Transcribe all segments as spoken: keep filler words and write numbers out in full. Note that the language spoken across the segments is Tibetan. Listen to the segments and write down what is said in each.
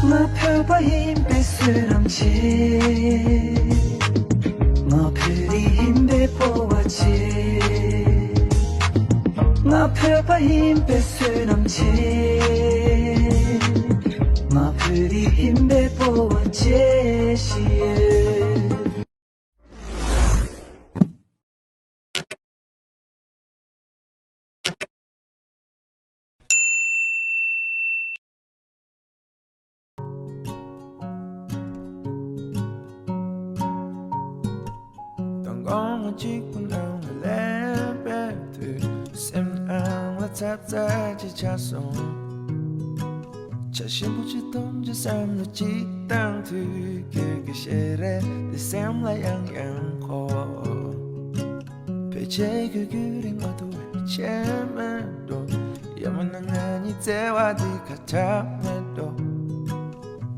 ང་བོད་པ་ཡིན་པའི་བསོད་ནམས་ཆེ། ང་བོད་རིགས་ཡིན་པའི་སྤོབས་པ་ཆེ། ང་བོད་པ་ཡིན་པའི་བསོད་ནམས་ཆེ། ང་བོད་རིགས་ཡིན་པའི་སྤོབས་པ་ཆེ་ཞེས། མདང་དགོང་ང་གཅིག་པུ་ནང་ལ་སླེབས་པའི་དུས། སེམས་ནང་ལ་ཚབ་ཚ་ཅིག་ཆགས་སོང་། བྱ་ཞིམ་པོ་ཅིག་འཐུང་ཅིག་བསམ་བློ་ཅིག་བཏང་དུས། ཁྱོད་ཀྱི་ཞལ་རས་དེ་སེམས་ལ་ཡང་ཡང་འཁོར། ཕལ་ཆེར་ཁྱོད་རྒྱུན་རིང་མ་ཐུབ་པའི་ཆད་མེད་འགྲོ། ཡང་མིན་ན་ང་གཉིས་བརྩེ་བ་འདི་ཁ་གྲག་མེད་འགྲོ།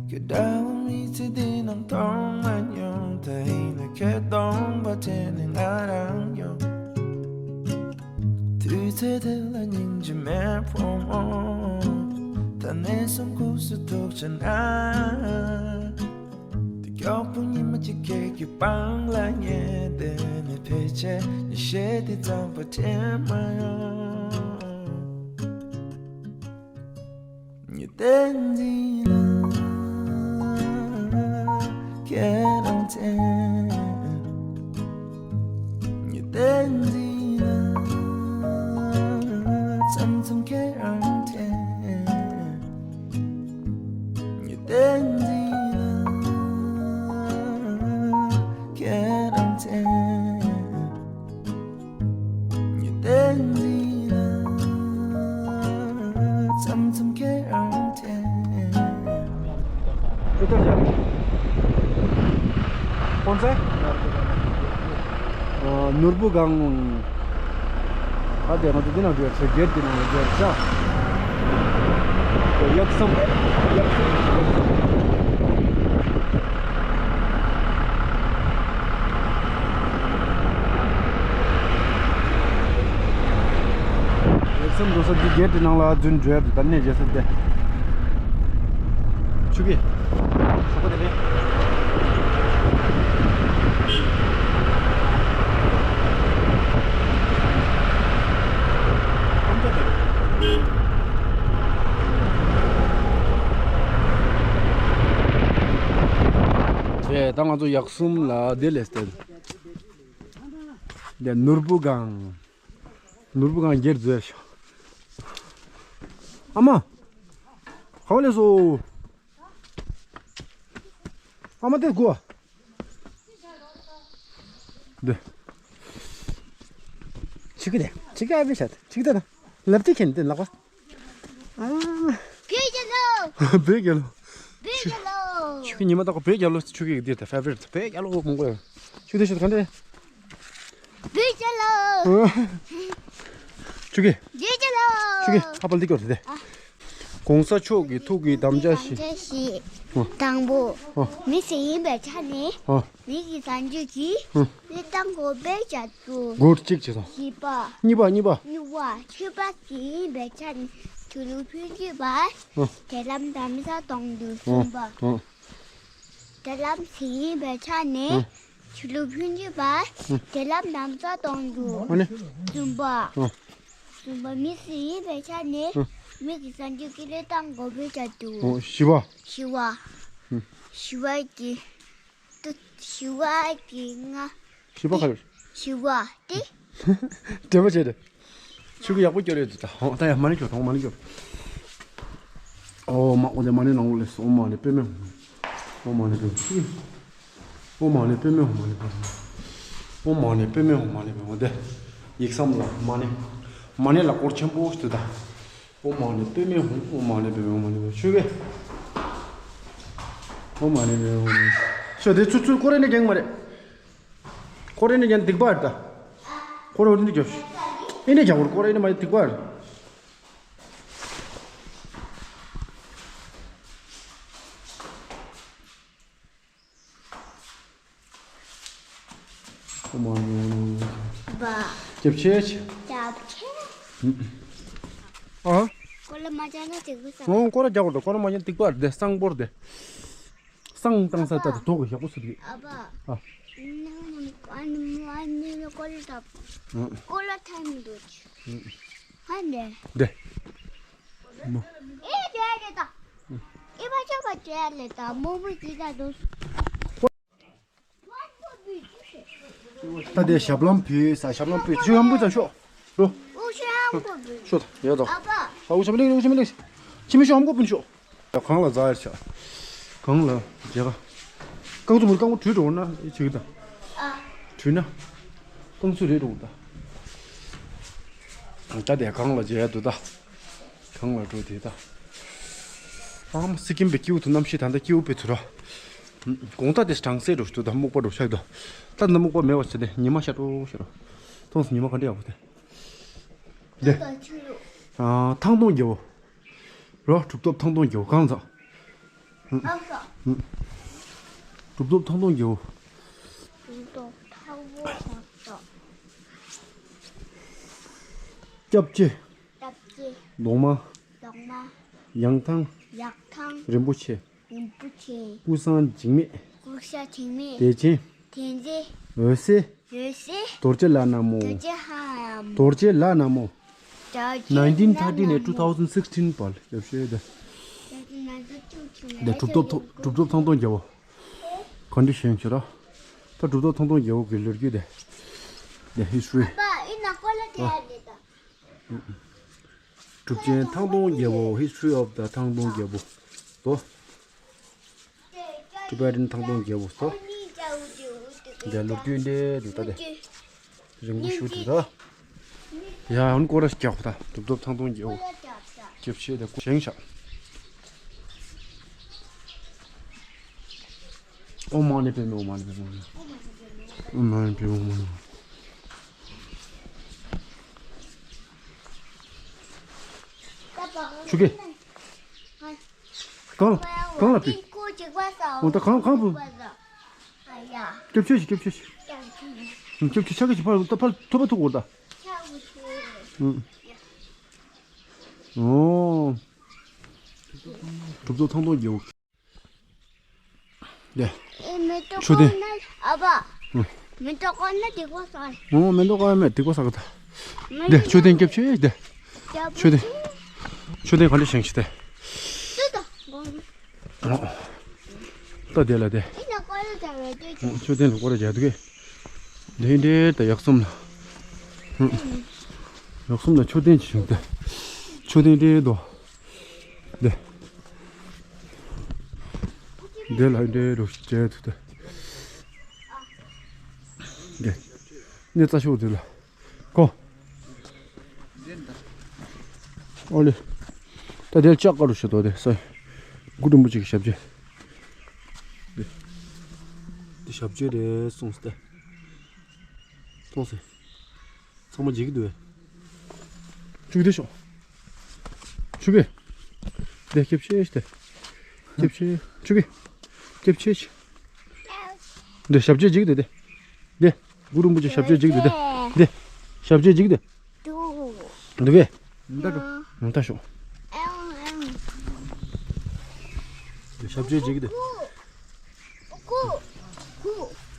ཁྱོད་འདྲ་བོ་མི་ཚེ་འདི་ནང་མཐོང་མ་མྱོང་། ད་ཡིན་ན་ཁྱོད་སྟོང་པ་དྲན་ནས་ང་རང་ཡོང་། དུས་ཚོད་དེ་ལ་སྙིང་རྗེ་མེད་ཕོ་མོ། ད་ནས་བཟུང་ཁུགས་སུ་ཐུག་བྱས་ན། དེ་མགྱོགས་པོ་ཉི་མ་གཅིག་ཁྱེད་ཀྱི་པང་ལ་ཉལ་བསྡད་ནས། ཕལ་ཆེར་ཉིན་ཤས་དེ་ཙམ་པ་དྲན་མ་ཡོང་། ཉི་ཟླ་འདི་ལ་ཁྱེད་རང་དྲན། ཉི་ཟླ་འདི་ལ་མཚམས་མཚམས་ཁྱེད་རང་དྲན། ཉི་ཟླ་འདི་ལ་ཁྱེད་རང་དྲན། ཉི་ཟླ་འདི་ལ་མཚམས་མཚམས་ཁྱེད་རང་དྲན། ཨེ་ཐར་ཡ། ཁོང་ཚེ། ཨ། ནོར་བུ་སྒང་། ཨ། དེ་ང་ཚོ་འདི་ནང་འགྲོ་ཡ། ཚེ་སྒེར་འདི་ནང་ལ་འགྲོ་ཡ་ཆ། ཡག་སམ། ཡག་སམ། ཡག་སམ་འགྲོ་ས་འདི་སྒེར་འདི་ནང་ལ་རྫུན་འགྲོ་ཡ་འདི་ད་གནས་བྱེད་ས་དེ། ཆུ་གི། ཞོགས་པ་དེ་ལས། ཨམ་ཅོག་དེ། ད་ང་ཚོ་ཡག་སུམ་ལ་དེ་ལས་སྟེར། དེ་ནོར་བུ་སྒང་། ནོར་བུ་སྒང་སྒེར་འཛུལ་ཤོག་ཨ་མ། ག་པར་སླེབས་སོང་། ཨ་མ་དེ་དགོས། འདི། ཆི་གི་རེད། ཆི་གི་ཨ་བི་ཤ་ཆི་གི་ད་ན། ལབ་ཏི་ཁན་དེ་ལག་པ། ཨ། བོད་རྒྱལ་ལོ། བོད་རྒྱལ་ལོ། བོད་རྒྱལ་ལོ། ཆུ་གི་ཉི་མ་དག་པ་བོད་རྒྱལ་ལོ། ཆུ་གི་འདི་ད་ཕེ་ཝ་རི་ཊི་བོད་རྒྱལ་ལོ་མང་པོ་ཡོད། ཆུ་དེ་ཤོད་ག་འདྲ། བོད་རྒྱལ་ལོ། ཆུ་གི། བོད་རྒྱལ་ལོ། ཆུ་གི་ཨ་པ་ལ་འདི་སྐྱོར་དེ། གོང་ས་མཆོག་གི་ཐུགས་ཀྱི་དམ་བཅའ་བཞིན། དམ་བཅའ་བཞིན། ཨོ། དང་པོ། ཨོ། མི་སུ་ཡིན་པའི་ཆ་ནས། ཨོ། མི་གི་བཟང་སྤྱོད་ཀྱིས། ཨོ། བློས་བཏང་དགོས་པའི་བྱ་རྒྱུ། དགོས་གཅིག་བྱེད་དང་། བཞི་པ། གཉིས་པ་གཉིས་པ། གཉིས་པ་ཆོས་པ་ཞིག་ཡིན་པའི་ཆ་ནས་ཆོས་ལུགས་ཕྱོགས་བཞི་པ། ཨོ། དེ་ལམ་དམ་ས་གཏོང་རྒྱུ། ཨོ། གསུམ་པ། ཨོ། དེ་ལམ་ཞིག་ཡིན་པའི་ཆ་ནས། ཨོ། ཆོས་ལུགས་ཕྱོགས་བཞི་པ། ཨོ། དེ་ལམ་དམ་ས་གཏོང་རྒྱུ། ཨོ་ནི། གསུམ་པ། ཨོ། གསུམ་པ་མི་སུ་ཡིན་པའི་ཆ་ནས། ཨོ། མི་གི་བཟང་སྤྱོད་ཀྱིས་བློས་བཏང་དགོས་པའི་བྱ་རྒྱུ། ཨོ། བཞི་པ། བཞི་པ། ཨོ། བཞི་པ་གི། ཏུ་བཞི་པ་གི་ང་། བཞི་པ་ག་རེ། བཞི་པ་དེ། འདྲེན་པ་བྱས་ཏེ། ཆུ་གི་ཡག་པོ་སྐྱོར་ཡོད་ད། ཧོ་ད་ཡ་མ་ཎི་སྐྱོར་དང་མ་ཎི་སྐྱོར། ཨོ་མ་ཨོ་དེ་མ་ཎི་ནང་ལོགས་ལས་སོ། ཨོ་མ་ཎི་པདྨེ་ཧཱུྃ། ཨོ་མ་ཎི་པདྨེ་ཧཱུྃ། ཨོ་མ་ཎི་པདྨེ་ཧཱུྃ། མ་ཎི་པདྨེ་ཧཱུྃ། ཨོ་མ་ཎི་པདྨེ་ཧཱུྃ། མ་ཎི་པདྨེ་ཧཱུྃ། དེ་ཡིག་ཚང་ལ་མ་ཎི། མ་ཎི་ལ་སྐོར་ཆེན་པོ་ཞིག་འདུག་ད། ཨོ་མ་ཎི་པདྨེ་ཧཱུྃ། ཨོ་མ་ཎི་པདྨེ་ཧཱུྃ། མ་ཎི་པདྨེ་ཧཱུྃ། ཆུ་གི། ཨོ་མ་ཎི་པདྨེ་ཧཱུྃ། ཆུ་དེ་ཚུར་ཚུར་སྐོར་ར་ནས་རྒྱག་མ་རེད། སྐོར་ར་ནས་རྒྱག་སྡིག་པ་རེད་ད། སྐོར་ར་ནས་རྒྱག་ཨེ་ནས་རྒྱག་སྐོར་ར་ནས་མ་རེད་སྡིག་པ་རེད། ཨོ་མ་ཎི། བ། རྒྱབ་ཆེ་ཆེ། རྒྱབ་ཆེ། ཨ། ཀོ་ལ་མ། ཅ་ན་དེ་གི་ས། ཨོ་སྐོར་ར་རྒྱག་དགོས་རེད། སྐོར་ར་མ་རྒྱག་ན་སྡིག་པ་རེད། སང་པོར་དེ། སང་བཏང་ས་ད་དེ་དོག་གི་ཞག་པོ་སུ་དེ། ཨ་ཕ། ཨ། ཨ་ནི་ཨ་ནི་ཨ་ནི་སྐོར་ར་ད། ཨ། སྐོར་ར་ཐ་མི་འདུག་ཨ། ཧ་ནེ། དེ། མོ། ཨེ་དེ་ལེ་ད། ཨེ་བ་ཅག་པ་དེ་ལེ་ད། མོ་མོ་དེ་ད་དུ། ད་དེ་ཞབས་ལྷམ་ཕུད་ས། ཞབས་ལྷམ་ཕུད། ཤོག་ཡམ་བུ་ཙམ་ཤོག་འགྲོ། ཨུ་ཤོག་ཡམ་བུ་ཕུད། ཤོག་ཡོད་དོ། ཨ་ཕ། ཨ་ཨུ་ཤམ་ལེགས་ཨུ་ཤམ་ལེགས། ཕྱི་མི་ཤོག་ཡམ་བུ་ཕུད་ཤོག་གང་ལ་ཛ་ཡར་ཆ། གང་ལ་རྒྱལ་ཁ། རྐང་ཚུགས་མུར་རྐང་པ་བྲུས་འགྲོ་ན་ཡི་ཆིག་ད། ཨ། བྲུས་ན། རྐང་ཚུགས་རེད་འགྲོ་ད། ད་དེ་གང་ལ་རྒྱལ་དུ་ད། གང་ལ་འགྲོ་དེ་ད། ཨ་མ་སི་ཀིམ་པའི་སྐྱེ་བོ་དུ་རྣམ་ཤེས་ད་ལྟ་སྐྱེ་བོ་པའི་ཚུ་ར། དགོང་དག་དེ་གྲང་སེ་འགྲོ་ཞིག་འདུག་ད་སྨུག་པ་འགྲོ་ཤག་འདུག་ད་ད་སྨུག་པ་མེད་པ་བྱས་ཏེ་ཉི་མ་ཤར་འགྲོ་ཤར་རོ། མཐོང་སོང་ཉི་མ་ག་འདྲ་ཡག་པོ་དེ། འདི། ཨ་ཐང་སྟོང་རྒྱལ་པོ། རོ་གྲུབ་ཐོབ་ཐང་སྟོང་རྒྱལ་པོ་གང་ཚ། ཨ་ཁ། གྲུབ་ཐོབ་ཐང་སྟོང་རྒྱལ་པོ། གྲུབ་ཐོབ་ཐང་པོ་ཐང་སྟོང་། སྐྱབས་རྗེ། སྐྱབས་རྗེ། གདོང་མ། གདོང་མ། ཡང་ཐང་། ཡང་ཐང་། རིན་པོ་ཆེ། རིན་པོ་ཆེ། ཀུན་བཟང་འཇིགས་མེད། ཀུན་བཟང་འཇིགས་མེད། བདེ་ཆེན། བདེ་ཆེན། འོད་ཟེར། འོད་ཟེར། རྡོ་རྗེ་ལྷ་ན་མོ། རྡོ་རྗེ་ལྷ་ན་མོ། རྡོ་རྗེ་ལྷ་ན་མོ། རྡོ་རྗེ་ལྷ་ན་མོ། ནའིན་ཊིན་ཐར་ཊི་ནས་ཊུ་ཐའུ་ཟན་སིག་ཊིན་བར་ལ་ཡབ་ཤེས་དེ། དེ་གྲུབ་ཐོབ་ཐོ་གྲུབ་ཐོབ་ཐང་སྟོང་རྒྱལ་པོ། གོན་ཌི་ཤན་ཞུ་ར། ད་གྲུབ་ཐོབ་ཐང་སྟོང་རྒྱལ་པོ་གི་ལོ་རྒྱུས་དེ། དེ་ཧི་སི་ཊོ་རི། ཨ་ཕ་ཨི་ན་ཀོ་ལ་དེ་ཨ་ལེ་ད། གྲུབ་ཆེན་ཐང་སྟོང་རྒྱལ་པོ། History of the ཐང་སྟོང་རྒྱལ་པོ་དོ། ཊི་བེ་ཊན་ཐང་སྟོང་རྒྱལ་པོ་དོ། འདི་ལོ་རྒྱུས་འདི་འདུག་ད་དེ། རིང་པོ་ཞུ་དུས་ད། ཡ་ཧོན་སྐོར་ར་རྒྱག་ད་གྲུབ་ཐོབ་ཐང་སྟོང་རྒྱལ་པོ། སྐྱབས་ཆེ་དེ་སྐུ་བཞེངས་ཤག་ཨོཾ་མ་ཎི་པདྨེ། ཨོཾ་མ་ཎི་པདྨེ། ཨོཾ་མ་ཎི་པདྨེ། ཨོཾ་མ་ཎི་པདྨེ། ཨོཾ་མ་ཎི་པདྨེ། ཆུ་གེ། གང་གང་ལ་པི། འོ་ད་གང་གང་བུ། སྐྱབས་ཆེ་ཞིག་སྐྱབས་ཆེ་ཞིག་སྐྱབས་ཆེ་ཕར་ད་ཕར་ཐོབ་པ་ཐུག་གོ་ད། ཨོ། གྲུབ་ཐོབ་ཐང་སྟོང་རྒྱལ་པོ། དེ། ཨེ་མེ་ཏོག་མཆོད་རྟེན། ཀོ་ན་ཨ་ཕ། ཨུ། མེ་ཏོག་ཀོ་ན་དེ་ཀོ་སོང་། ཨོ་མེ་ཏོག་ཀོ་ན་མེད་དེ་ཀོ་ས་ག་ད། དེ་མཆོད་རྟེན་སྐྱབས་ཆེ་དེ། མཆོད་རྟེན། མཆོད་རྟེན་ག་འདྲ་བཞེངས་ཤིག་དེ། ཏུ་ཏུ། ཨོ། ད་དེ་ལ་དེ། ཨེ་ན་ཀོ་ལ་དེ་རེད་དེ། ཨོ་མཆོད་རྟེན་ལ་ཀོ་ར་རྒྱག་དུ་གེ། དེ་འདྲའི་ད་ཡག་སོམ་ལ། ཨུ། ཡག་སོམ་ལ་མཆོད་རྟེན་ཅིག་བཞེངས་དེ། མཆོད་རྟེན་འདྲའི་དོ། འདི། འདི་ལ་འདྲེ་རུ་བྱས་ཐུབ་ད། འདི། གནས་རྩ་ཤོག་འདི་ལ། ཁོ། ཨོ་ལེ། ད་འདིར་ལྕགས་ཀ་རུ་བྱེད་དོ་དེ་ས། གུ་རུ་རིན་པོ་ཆེ་གི་ཞབས་རྗེས། འདི། འདི་ཞབས་རྗེས་རེད་གསུངས་ཏེ། གསུངས་ཟེར། ཚང་མ་འཇིག་གི་འདུག་བས། ཆུ་གི་དེ་ཤོག་ཆུ་གི་དེ་སྐྱབས་ཆེ་ཞིག་དེ། སྐྱབས་ཆེ། ཆུ་གི་སྐྱབས་ཆེ་ཞིག་དེ་ཞབས་རྗེས་འཇིག་དེ་དེ། དེ། གུ་རུ་རིན་པོ་ཆེ་ཞབས་རྗེས་འཇིག་དེ་དེ། དེ། ཞབས་རྗེས་འཇིག་དེ། འདུག་གས། འདི་འདྲ་ཤོག་ཞབས་རྗེས་འཇིག་དེ།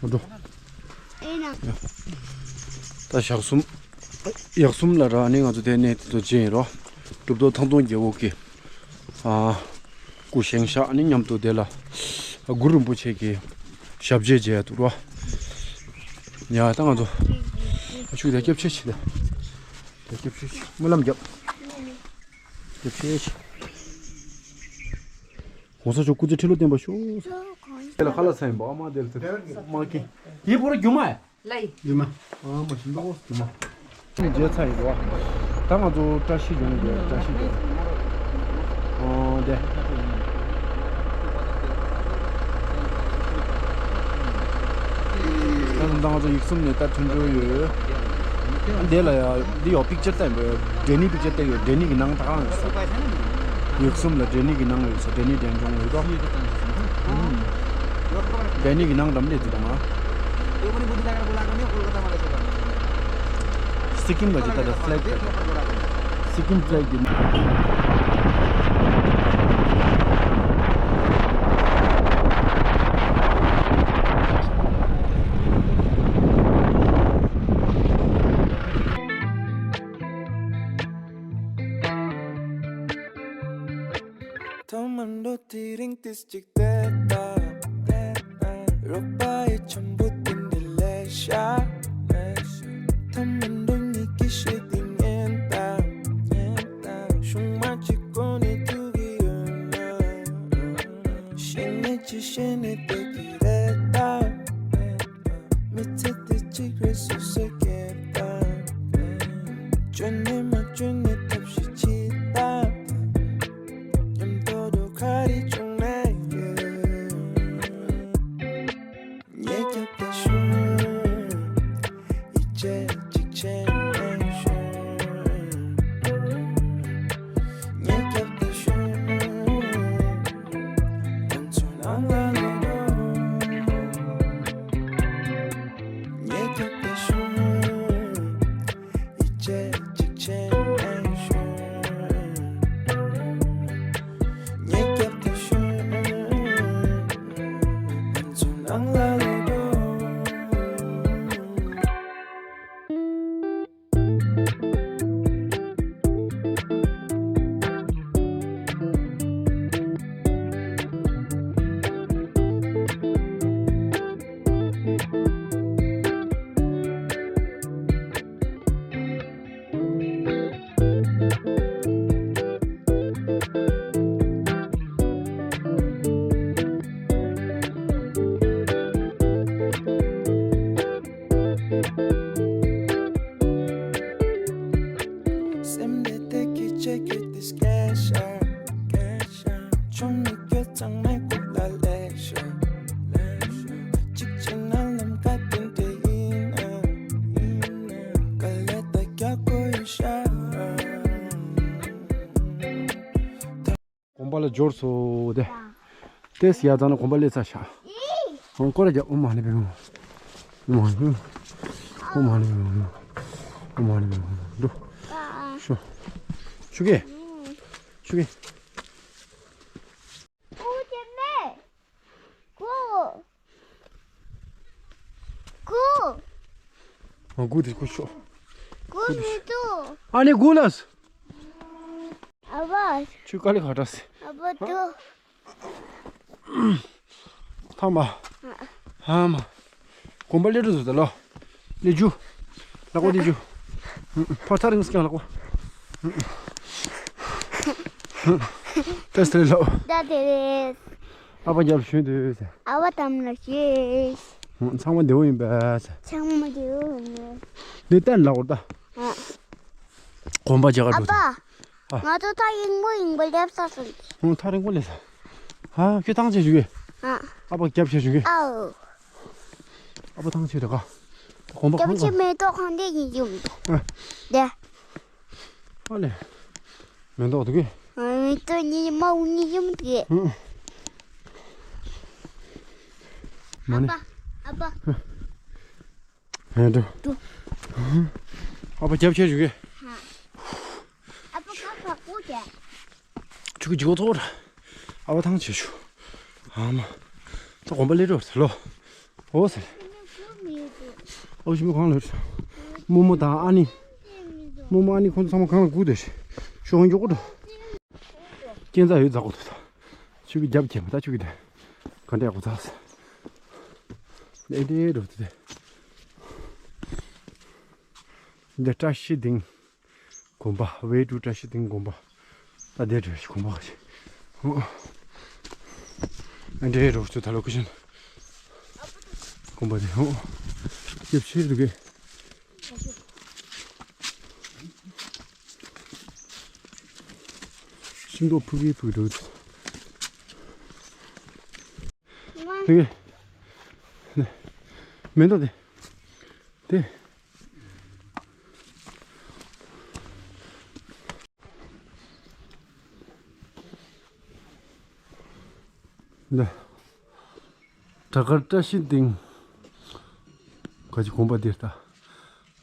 འགྲོ། ད་ཞག་གསུམ། ཡག་གསུམ་ལ་ར་ནི་ང་ཚོ་དེ་ནས་དེ་ཚོ་བྱས་ཡིན་རོ། གྲུབ་ཐོབ་ཐང་སྟོང་རྒྱལ་པོ་གི། ཨ། སྐུ་བཞེངས་ཤག་ནི་མཉམ་དུ་དེ་ལ། གུ་རུ་རིན་པོ་ཆེ་གི་ཞབས་རྗེས་མཇལ་འདུག་རོ། ཡ་ད་ང་ཚོ་ཤུགས་དེ་སྐྱབས་ཆེ་ཆེ་དེ། དེ་སྐྱབས་ཆེ་ཆེ་སྨོན་ལམ་རྒྱབ། སྐྱབས་ཆེ་ཆེ། གོང་ས་མཆོག་སྐུ་ཚེ་ཁྲི་ལོ་བརྟན་པར་ཤོག་དེ་ལ་ཁ་ལག་ཚ་ཡིན་པ་ཨ་མ་དེ་ལ་དེ་མ་གི། དེ་བོར་རྒྱུ་མ། ལའི། རྒྱུ་མ། ཨ་མ་ཞིམ་པོ་རྒྱུ་མ། ནི་མཇལ་ཚ་ཡིན་པ། ད་ང་ཚོ་བཀྲ་ཤིས་ལྗོངས་ཀྱི་བཀྲ་ཤིས་ལྗོངས། ཨོ་དེ། ད་ང་ཚོ་ཡིག་གསུམ་ནས་ད་ཐོན་འགྲོ་ཡོད། འདི་ལ་ཡ་འདི་ཡོ་པིག་ཅར་བལྟས་འདུག་ཌེ་ནི་པིག་ཅར་བལྟས་ཡོད། ཌེ་ནི་གི་ནང་ད་གང་ཡོད་ས། ཡིག་གསུམ་ལ་ཌེ་ནི་གི་ནང་ཡོད་ས། ཌེ་ནི་ཌེན་ཇོང་ཡོད་དོ། ཌེ་ནི་གི་ནང་ལམ་ལས་དེ་དང་ང་། སི་ཀིམ་ག་ཅི་ད་ལ་ཕི་ལེག་དེ། སི་ཀིམ་ཕི་ལེག་གི། ཐོག་མར་འགྲོ་དུས་རིང་དུས་གཅིག་དེ་ལྟ། རོགས་པ་ཡི་འཆམ་པོ་དེ་འདྲ་ལས་ཤ། ཐོག་མར་འགྲོ་ཉིད་ཀྱི་ཤེས་དེ་ཉན་ད། ཤུང་མ་གཅིག་གོ་ནས་ཐུག་གི་ཡོད་ན། ཤེས་ནས་ཅི་ཤེས་ནས་བསྡད་ཀྱི་རེད་ད། མི་ཚེ་འདི་གཅིག་རེད་སོ་སོས་སྐད་བཏང་། བཅོས་ནས་མ་བཅོས་ནས་ཐབས་ཤེས་བྱེད་ད། མཉམ་དུ་འགྲོ་ག་རེ་བྱུང་ན་ཡོད། ཉེ་རྒྱབ་ཏུ་ཤོག་ཡིད་ཆེས་གཅིག་བྱས་ནས་ཤོག་ཉེ་རྒྱབ་ཏུ་ཤོག་ང་ཚོ་ནང་ལ་ལོག་རོགས། ཉེ་རྒྱབ་ཏུ་ཤོག་ཡིད་ཆེས་གཅིག་བྱས་ནས་ཤོག་ཉེ་རྒྱབ་ཏུ་ཤོག་ང་ཚོ་ནང་ལ་ལོག་རོགས། སེམས་དེ་དེ་སྐད་ཆ་སྐད་དེ་སྐད་ཤར། ཆུང་མི་སྐྱོ་ཚང་མའི་སྐུ་ལ་ལེགས་ཤོག་ཅིག་བྱས་ན་ལམ་ཁ་དེ་འདྲ་ཡིན་ན། དཀའ་ལས་ད་རྒྱག་དགོས་ཡོད་ཤག་དགོན་པ་ལ་འབྱོར་སོང་སྟེ། ཏེས་ཡ་ཙང་ན་དགོན་པ་སླེབས་ཚར་ཤག་ཧོང་ཀོ་ར་རྒྱ་ཨོ་མ་ནི་པེ་མོ། ཨོ་མ་ནི་པེ་མོ། ཨོ་མ་ནི་པེ་མོ། ཨོ་མ་ནི་པེ་མོ། འགྲོ། ཤོ། ཆུ་གེ། ཆུ་གེ། ཨོ་ཅེ་མེ། ཀུ། ཀུ། ཨ་ཀུ་དེ་ཀུ་ཤོ། ཀུ་མི་འདུག་ཨ་ནི་ཀུ་ལ། ཨ་བ། ཆུ་ཀ་ལི་ཁ་ཏྲ་སི། ཨ་བ་དུ། ཐ་མ། ཧ་མ། གོམ་པ་ལེ་རུ་ཟུ་ད་ལོ། ལེ་ཇུ། ལག་པ་ལེ་ཇུ། ཕར་ཚར་རིང་སྐྱང་ལག་པ། ཏེས་ཏེ་ལོ། ད་དེ་རེད། ཨ་ཕ་རྒྱབ་ཞུས་འདུག་ཨ་བ་དམ་ལ་ཤེས། ཚང་མ་བདེ་བོ་ཡིན་པས། ཚང་མ་བདེ་བོ་ཡིན། འདི་བསྟན་ལ་འོར་ད། ཨ། གོམ་པ་རྒྱག་ག་འགྲོ། ཨ་ཕ། ང་ཚོ་ཐག་རིང་པོ་རིང་པོ་སླེབས་ས་སོང་། ཧུང་ཐག་རིང་པོ་སླེབས་ས། ཧ་ཁྱོད་ཐང་ཆད་བཞུགས་གས། ཨ། ཨ་ཕ་རྒྱབ་ཆད་བཞུགས་གས། ཨའོ། ཨ་ཕ་ཐང་ཆད་རེད་ག་གོམ་པ་རྒྱབ་གང་ཆད་ག་མེ་ཏོག་གང་དེ་ཡིན་ཡོང་། ཨ། དེ། ཨ་ལེ། མེ་ཏོག་འདུག་གས། མེ་ཏོག་གཉིས་མ་འུ་གཉིས་ཡོང་དེ། ཧུང་། མ་ནི། ཨ་ཕ། ཨ་ཕ། ཧེ་འགྲོ། འགྲོ། ཨ་ཕ་རྒྱབ་ཆད་བཞུགས་གས། ཨ་ཕ་ཁ་ཁ་ཀོ་ཀྱ། ཆུ་གི་ཇོ་ཐོར། ཨ་ཕ་ཐང་ཆད་ཞུ། ཨ་མ། ད་གོམ་པ་ལེ་འགྲོ་ཟེར་ལོ། ཨོ་ཟེར། ཨོ་ཞི་མོ་གང་ལོ། རྨོ་མོ་དང་ཨ་ནི། རྨོ་མོ་ཨ་ནི་ཁོང་ཚོ་ཚང་མ་གང་ལ་སྒུག་བསྡད་ཤི། ཤོག་ཧོན་མགྱོགས་པོ་འགྲོ། རྐྱེན་རྩ་ཡོད་འཛག་གོ་ཐུག་ད། ཆུ་གི་རྒྱབ་ཁྱེར་མ་ད་ཆུ་གི་དེ། ག་འདྲ་ཡག་པོ་ཚ་སི། ཨེ་འདྲེ་འགྲོ་དེ་དེ། འདི་བཀྲ་ཤིས་སྡིངས་དགོན་པ། ཝེ་ཀྲུའུ་བཀྲ་ཤིས་སྡིངས་དགོན་པ། ད་དེ་འདྲ་ཞིག་དགོན་པ་ཞིག་ཨེ་འདྲེ་འགྲོ་ཚུལ་ད་ལོ་ཀུ་ཤན། དགོན་པ་དེ་ཧོ། རྒྱབ་ཆེ་འདུག་གས། ཤིང་ཏོག་ཕུག་གི་ཕུག་འདུག་དེ་གི། ནས། མེ་ཏོག་དེ། དེ། འདི། བྲག་དཀར་བཀྲ་ཤིས་སྡིངས། ག་ཅི་དགོན་པ་འདིར་ལྟ།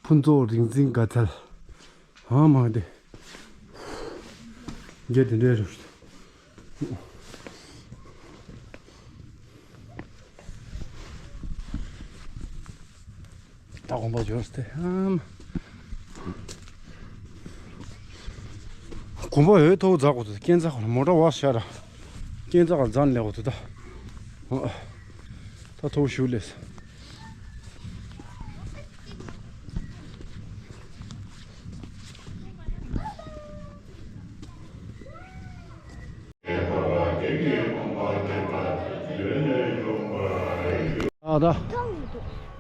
ཕུན་ཚོགས་རིག་འཛིན་དགའ་ཚལ། ཨ་མ་འདི། འགྱེལ་དེ་འདྲའི་རེད། ད་དགོན་པ་འབྱོར་སྟེ་ཨམ། དགོན་པ་འོད་ཐོག་འཛག་གོ་ཏུ་སྐྱེན་ཚ་ཁོ་ལ་མོ་ཊ་བ་ཤ་ར། སྐྱེན་ཚ་ཁ་འཛག་ལེ་གོ་ཏུ་ད། ད་ཐོག་ཞུ་ལེ། ཨ་ད།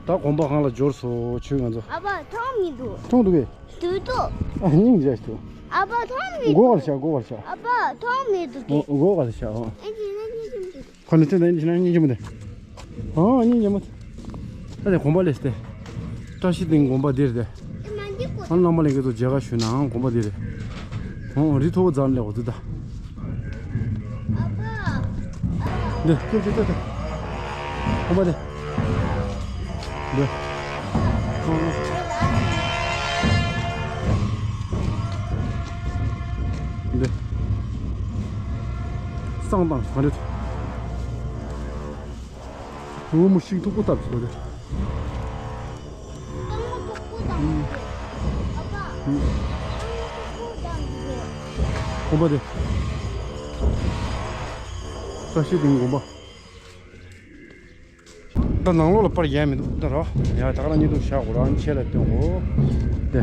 ད་དགོན་པ་གང་ལ་འབྱོར་སོ་ཆོས་ང་ཚོ། ཨ་ཕ་མཐོང་མི་འདུག་མཐོང་འདུག་གས། འདུག་འདུག་ཨ་སྙིང་རྗེ་ཞིག་འདུག་ཨ་ཕ་མཐོང་མི་འདུག་སྒོ་ག་ལ་བཞག་སྒོ་ག་ལ་བཞག་ཨ་ཕ་མཐོང་མི་འདུག་གས། སྒོ་ག་ལ་བཞག་ཨོ། ཨ་ཅེ་ན་ཅེ་ཅེ་མི་འདུག་ཁོ་ནི་ཚེ་འདི་ཕྱི་ནང་སྙིང་རྗེ་མོ་འདི། ཨོ་སྙིང་རྗེ་མོ། ད་དེ་དགོན་པ་ལས་ཏེ། བཀྲ་ཤིས་སྡིངས་དགོན་པ་འདིར་ཏེ། ཨ་རྣམ་པ་ལྷན་རྒྱས་ཚོ་མཇལ་ཁ་ཞུས་ནའང་དགོན་པ་འདི་རེད། ཨོ་རི་མཐོ་པོ་རྫ་ལས་འོ་འདི་ད། འདི་ཅི་ཅི་ཅི་ཅི། དགོན་པ་འདི། འདི། འདི། བསང་དང་ག་འདྲ། འོ་མོ་ཤིང་མཐུག་པོ་བཏབ་སོང་རེད། དགོན་པ་དེ། བཀྲ་ཤིས་སྡིངས་དགོན་པ། ད་ནང་ལོགས་ལ་པར་རྒྱག་མི་འདུག་ད་རོ། ཡ་ད་ག་རང་གཉིས་འདུག་བཞག་གོ་རང་ཆེ་ལ་སྟོན་གོ། དེ།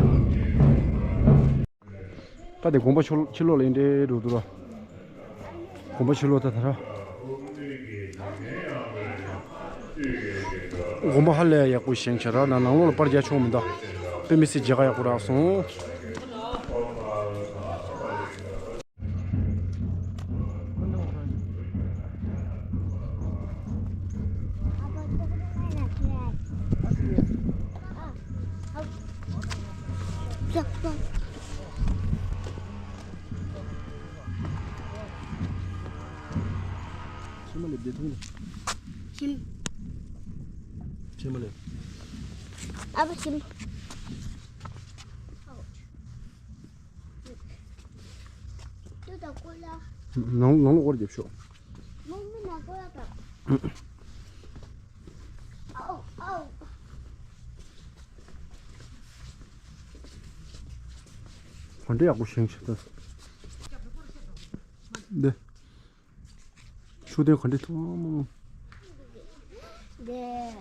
ད་དེ་དགོན་པ་ཕྱི་ལོགས་ལ་ཡིན་འདྲེ་འགྲོ་འདུག་ར། དགོན་པ་ཕྱི་ལོགས་ད་ད་ར། དགོན་པ་ཧ་ལས་ཡག་པོ་བཞེངས་ཤག་ར། ན་ནང་ལོགས་ལ་པར་རྒྱག་ཆོག་མི་འདུག་དཔེ་མི་སྲིད་མཇལ་ཁ་ཡག་པོ་རག་སོང་། ཕྱེ་མ་ལེབ་བདེ་ཐུང་། ཞིམ། ཕྱེ་མ་ལེབ། ཨ་ཕ་ཞིམ། ཏུ་ད་ཀོ་ལ། ནང་ནང་ལོགས་སྐོར་རྒྱབ་ཤོག་ནང་མི་ན་ཀོ་ལ་ད། ཨའོ་ཨའོ། ག་འདྲ་ཡག་པོ་བཞེངས་ཤག་ད། འདི། མཆོད་རྟེན་ག་འདྲ་མཐོང་མོ། འདི།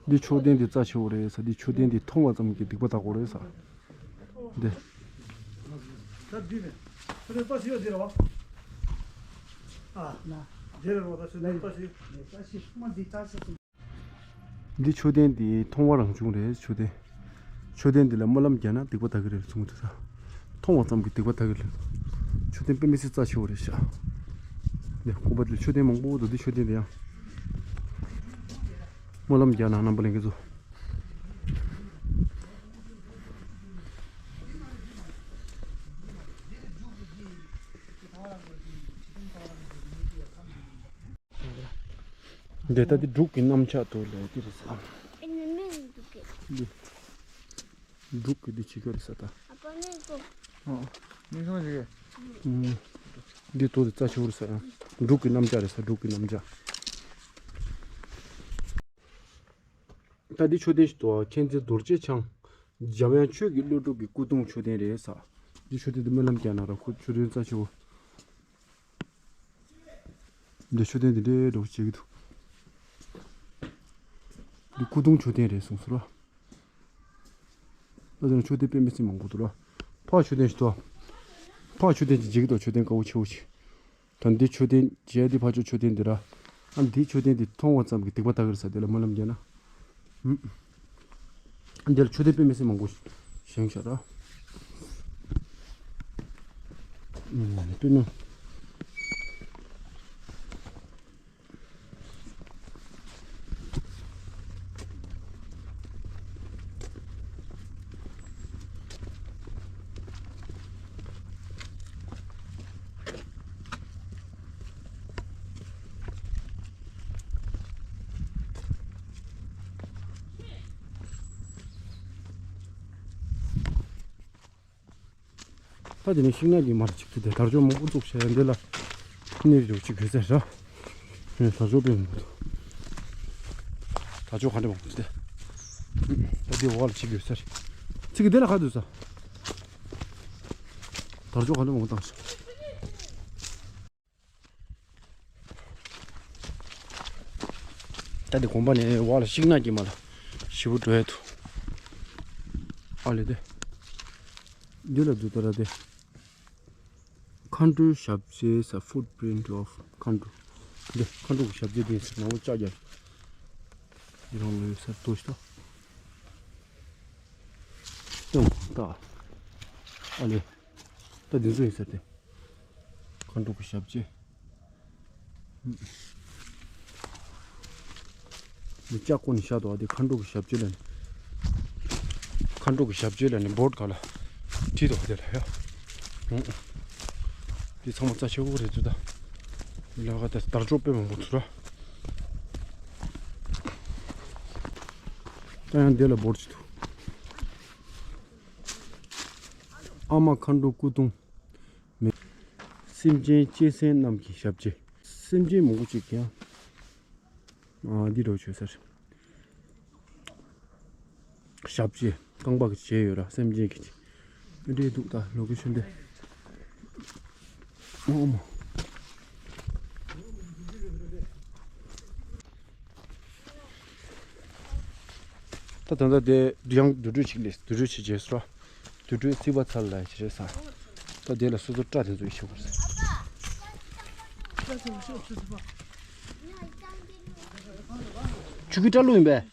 འདི་མཆོད་རྟེན་འདི་རྩ་ཆེ་བོ་རེད་ས། འདི་མཆོད་རྟེན་འདི་མཐོང་བ་ཙམ་གྱིས་སྡིག་པ་དག་གོ་རེད་ས། འདི། ད་འདི་ནས་ཁོ་ཚོས་ལྟ་ཞིག་ཡོད་ཟེར་བ། ཨ། ན། འདི་རེད་རོ། ད་ཚོས་ནས་ལྟ་ཞིག་ལྟ་ཞིག་མ་འདི་ལྟ་ཞིག་འདི་མཆོད་རྟེན་འདི་མཐོང་བ་རང་བྱུང་རེད་མཆོད་རྟེན། མཆོད་རྟེན་འདི་ལ་སྨོན་ལམ་རྒྱག་ན་སྡིག་པ་དག་གི་རེད་གསུངས་འདུག་ས། མཐོང་བ་ཙམ་གྱིས་སྡིག་པ་དག་གི་རེད། མཆོད་རྟེན་དཔེ་མི་སྲིད་རྩ་ཆེ་བོ་རེད་ཤག་འདི་དགོན་པ་འདི་ལ་མཆོད་རྟེན་མང་པོ་འདུག་འདི་མཆོད་རྟེན་འདི་ཡང་། སྨོན་ལམ་རྒྱག་ན་རྣམ་པ་ལྷན་རྒྱས་ཚོ། འདི་ལྟ་འདི་འབྲུག་གི་གནམ་ལྕགས་དུ་ལས་འདི་རེད་ཟེར། ཨེ་ནི་མེད་འདུག་གས། འདི་འབྲུག་གི་འདི་ཆི་ཁ་རེད་ཟེར་ད། ཨ་ཕ་མེད་འདུག་ཨ། མིག་སྔོན་ཞིག་གས། ཨུམ། འདི་དུ་འདི་རྩ་ཆེ་བོ་རེད་ཟེར་ཡང་། འབྲུག་གི་གནམ་ལྕགས་རེད་ཟེར། འབྲུག་གི་གནམ་ལྕགས། ད་འདི་མཆོད་རྟེན་ཞིག་འདུག་མཁྱེན་བརྩེ་རྡོ་རྗེ་འཆང་། འཇམ་དབྱངས་ཆོས་ཀྱི་ཀླུ་སྒྲུབ་ཀྱི་སྐུ་གདུང་མཆོད་རྟེན་རེད་ས། འདི་མཆོད་རྟེན་འདི་སྨོན་ལམ་རྒྱག་ན་ར་ཁོ་མཆོད་རྟེན་རྩ་ཆེ་བོ། འདི་མཆོད་རྟེན་འདི་འདྲའི་འདྲ་བོ་བྱེད་ཀྱི་འདུག་འདི་སྐུ་གདུང་མཆོད་རྟེན་རེད་གསུངས་སོ་ར། ཨ་ཙི་ན་མཆོད་རྟེན་དཔེ་མི་སྲིད་མང་པོ་འདུག་ར། ཕར་མཆོད་རྟེན་ཞིག་འདུག་ཕར་མཆོད་རྟེན་ཅིག་མཇལ་གྱི་འདུག་མཆོད་རྟེན་དཀར་པོ་ཆེ་བོ་ཅིག་ད་འདི་མཆོད་རྟེན་མཇལ་འདི་ཕར་ཕྱོགས་མཆོད་རྟེན་འདི་ར། ཨ་འདི་མཆོད་རྟེན་འདི་མཐོང་བ་ཙམ་གྱིས་སྡིག་པ་དག་གི་རེད་ས། འདི་ལ་སྨོན་ལམ་རྒྱག་ན། ཧུམ། འདི་ལ་མཆོད་རྟེན་དཔེ་མི་སྲིད་མང་པོ་བཞེངས་ཤག་ར། ཨུམ། པུས་མོ། ད་དེ་ནས་ཤིང་ནགས་ཀྱི་མར་ཅིག་ཏུ་དེ་དར་ལྕོག་མང་པོ་བཙུགས་བྱས་འདི་ལ་གནས་རོགས་ཅིག་དགོས་ཟེར་ར། དར་ལྕོག་དཔེ་མང་པོ་འདུག་དར་ལྕོག་ག་འདྲ་མང་པོ་འདུག་ད་འདི་འོག་ལ་ཅིག་དགོས་ཟེར། ཚིག་གི་དེ་ལ་ག་འདུག་ས། དར་ལྕོག་ག་འདྲ་མང་པོ་བཏང་སོང་། ད་འདི་གོམ་པ་ནས་བ་ལ་ཤིང་ནགས་ཀྱི་མ་ལ་ཞིབ་པོ་འགྲོ་ཡ་ཐུ། ཨ་ལེ་དེ། འདི་ལ་འདུག་ད་ར་དེ། མཁའ་འགྲོའི་ཞབས་རྗེས་ས། Footprint of མཁའ་འགྲོ། འདི་མཁའ་འགྲོ་གི་ཞབས་རྗེས་དེ་ནང་ལོ་ལྕགས་རྒྱབ། འདི་རང་ལོ་ཡོད་ས་ལྟོས་ཤིག་ད། སྟོན་ད། ཨ་ལེ། ད་འདི་ཚོ་ཡིན་ས་དེ། མཁའ་འགྲོ་གི་ཞབས་རྗེས། མི་ལྕགས་ཀོ་ནས་བཞག་འདུག་ཨ། དེ་མཁའ་འགྲོ་གི་ཞབས་རྗེས་ལ་ནི། མཁའ་འགྲོ་གི་ཞབས་རྗེས་ལ་ནི་བོརྡ་ག་ལ་བྲིས་འདུག་དེ་ལ་ཡ། དེ་ཚང་མ་རྩ་ཆེ་བོ་རེད་འདུག་ད། ལ་ག་དེ་དར་ལྕོག་དཔེ་མང་པོ་འདུག་ར། ད་ཡང་དེ་ལ་བོརྡ་ཅིག་འདུག་ཨ་མ་མཁའ་འགྲོ་སྐུ་གདུང་མེད། སེམས་ཅན་གཅེས་སེམས་རྣམས་ཀྱི་ཞབས་རྗེས། སེམས་ཅན་མང་པོ་ཅིག་གི་ཡང་། ཨ། འདི་འདྲ་བྱོས་ཟེར། ཞབས་རྗེས་རྐང་པ་གི་བྱས་ཡོད་ར། སེམས་ཅན་གྱི་འདྲེ་འདུག་ད་ལོ་གི་ཆུ་འདི། ཨོ་མ། ད་ད་ལྟ་དེ་ཡང་དུར་ཁྲོད་ཅིག་ལས། དུར་ཁྲོད་ཅིག་བྱས་སོ། དུར་ཁྲོད་སྲིད་པ་ཚལ་ལ་བྱེད་རེད་ས། ད་དེ་ལ་སོ་སོ་སྐྲ་དེ་ཚོ་ཡི་བྱེད་དགོས་ས། ཆུ་གི་སྐྲ་ལོ་ཡིན་པས།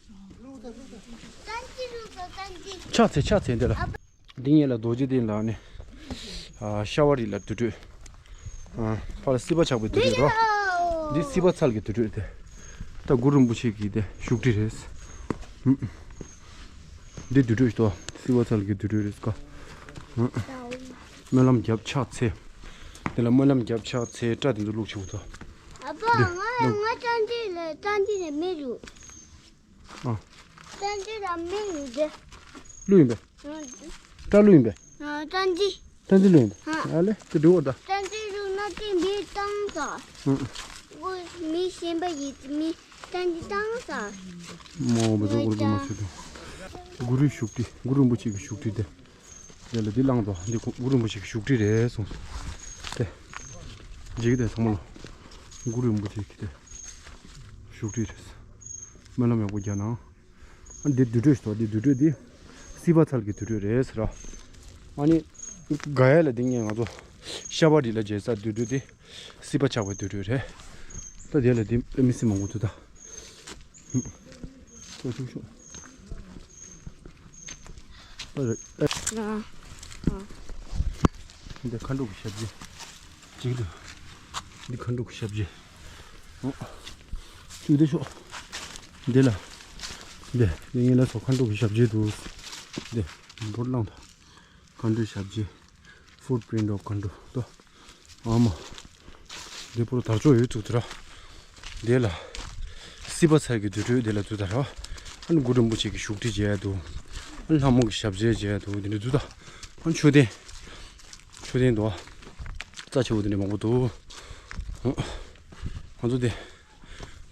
ཕྱག་འཚལ་ཕྱག་འཚལ་འདི་ལ། འདི་ངེད་ལ་རྡོ་རྗེ་གདན་ལ་ནི། ཨ། ཤ་བ་རི་ལ་དུར་ཁྲོད། ཨ། ཕ་ལ་སྲིད་པ་ཆགས་པའི་དུར་ཁྲོད་རོ། འདི་སྲིད་པ་ཚལ་གྱི་དུར་ཁྲོད་དེ། ད་གུ་རུ་རིན་པོ་ཆེ་གི་དེ་བཞུགས་ཁྲི་རེད། འདི་དུར་ཁྲོད་ཞིག་ཏོ། སྲིད་པ་ཚལ་གྱི་དུར་ཁྲོད་རེད་ཀ། སྨོན་ལམ་རྒྱབ་ཕྱག་འཚལ། དེ་ལ་སྨོན་ལམ་རྒྱབ་ཕྱག་འཚལ། སྐྲ་དེ་ཚོ་བླུགས་ཆོག་ཏོ། ཨ་ཕ། འདི་ང་ང་ཅང་ཅི་ལ་ཅང་ཅི་ལ་མི་རུ། ཨ། ཅང་ཅི་ལ་མི་རུ་དེ། བླུགས་ཡིན་པས། ཨ། སྐྲ་བླུགས་ཡིན་པས། ཨ། ཅང་ཅི། ཅང་ཅི་བླུགས་ཡིན་པས། ཨ། ཨ་ལེ་དེ་འགྲོ་བ་ད། ཅང་ཅི་བླུགས་ན་དེ་མི་བཏང་ས། ཨ། མི་གཞན་པ་ཡིས་མི་ཅང་ཅི་བཏང་ས། མོ་བ་ཚོ་གུར་གུ་མ་ཆུ་དུ། གུ་རུའི་བཞུགས་ཁྲི། གུ་རུ་རིན་པོ་ཆེ་གི་བཞུགས་ཁྲི་དེ། དེ་ལ་འདི་བླངས་དོ། འདི་གུ་རུ་རིན་པོ་ཆེ་གི་བཞུགས་ཁྲི་རེད་གསུངས། དེ། འཇིག་དེ་ཚང་མ་ལོ། གུ་རུ་རིན་པོ་ཆེ་གི་དེ། བཞུགས་ཁྲི་རེད། སྨོན་ལམ་ཡག་པོ་རྒྱག་ན། ཨ། འདི་དུར་ཁྲོད་ཞིག་ཏོ། འདི་དུར་ཁྲོད་འདི། སྲིད་པ་ཚལ་གྱི་དུར་ཁྲོད་རེད་ཟེར་ར། ཨ་ནི། ག་ཡ་ལ་འདི་ངས་ང་ཚོ། ཤ་བ་རི་ལ་མཇལ་ས་དུར་ཁྲོད་འདི། སྲིད་པ་ཆགས་པའི་དུར་ཁྲོད་རེད། ད་དེ་ལ་འདི་དཔེ་མི་སྲིད་མང་པོ་འདུག་ད། ཤོག་ཤོག་ཤོག་ཨ། འདི་མཁའ་འགྲོ་གི་ཞབས་རྗེས། གཅིག་ཏུ། འདི་མཁའ་འགྲོ་གི་ཞབས་རྗེས། ཨོ། གཅིག་ཏུ་ཤོག་འདི་ལ། འདི་འདི་ངེད་ལ་སོ་མཁའ་འགྲོ་གི་ཞབས་རྗེས་འདུག་འདི་འབོར་བླངས་དང་། མཁའ་འགྲོའི་ཞབས་རྗེས། Footprint of མཁའ་འགྲོ་ཏོ། ཨ་མ། འདི་པོ་ལ་དར་ལྕོག་ཡོད་འདུག་ད་ར། འདི་ལ། སྲིད་པ་ཚལ་གྱི་དུར་ཁྲོད་འདི་ལ་འདུག་ད་ར། ཨ་ནི་གུ་རུ་རིན་པོ་ཆེ་གི་བཞུགས་ཁྲི་མཇལ་འདུག་ཨ་ནི་ལྷ་མོ་གི་ཞབས་རྗེས་མཇལ་འདུག་འདི་འདྲ་འདུག་ད། ཨ་ནི་མཆོད་རྟེན། མཆོད་རྟེན་འདུག་རྩ་ཆེ་བོ་འདི་འདྲ་མང་པོ་འདུག་ཨ། ང་ཚོ་འདི།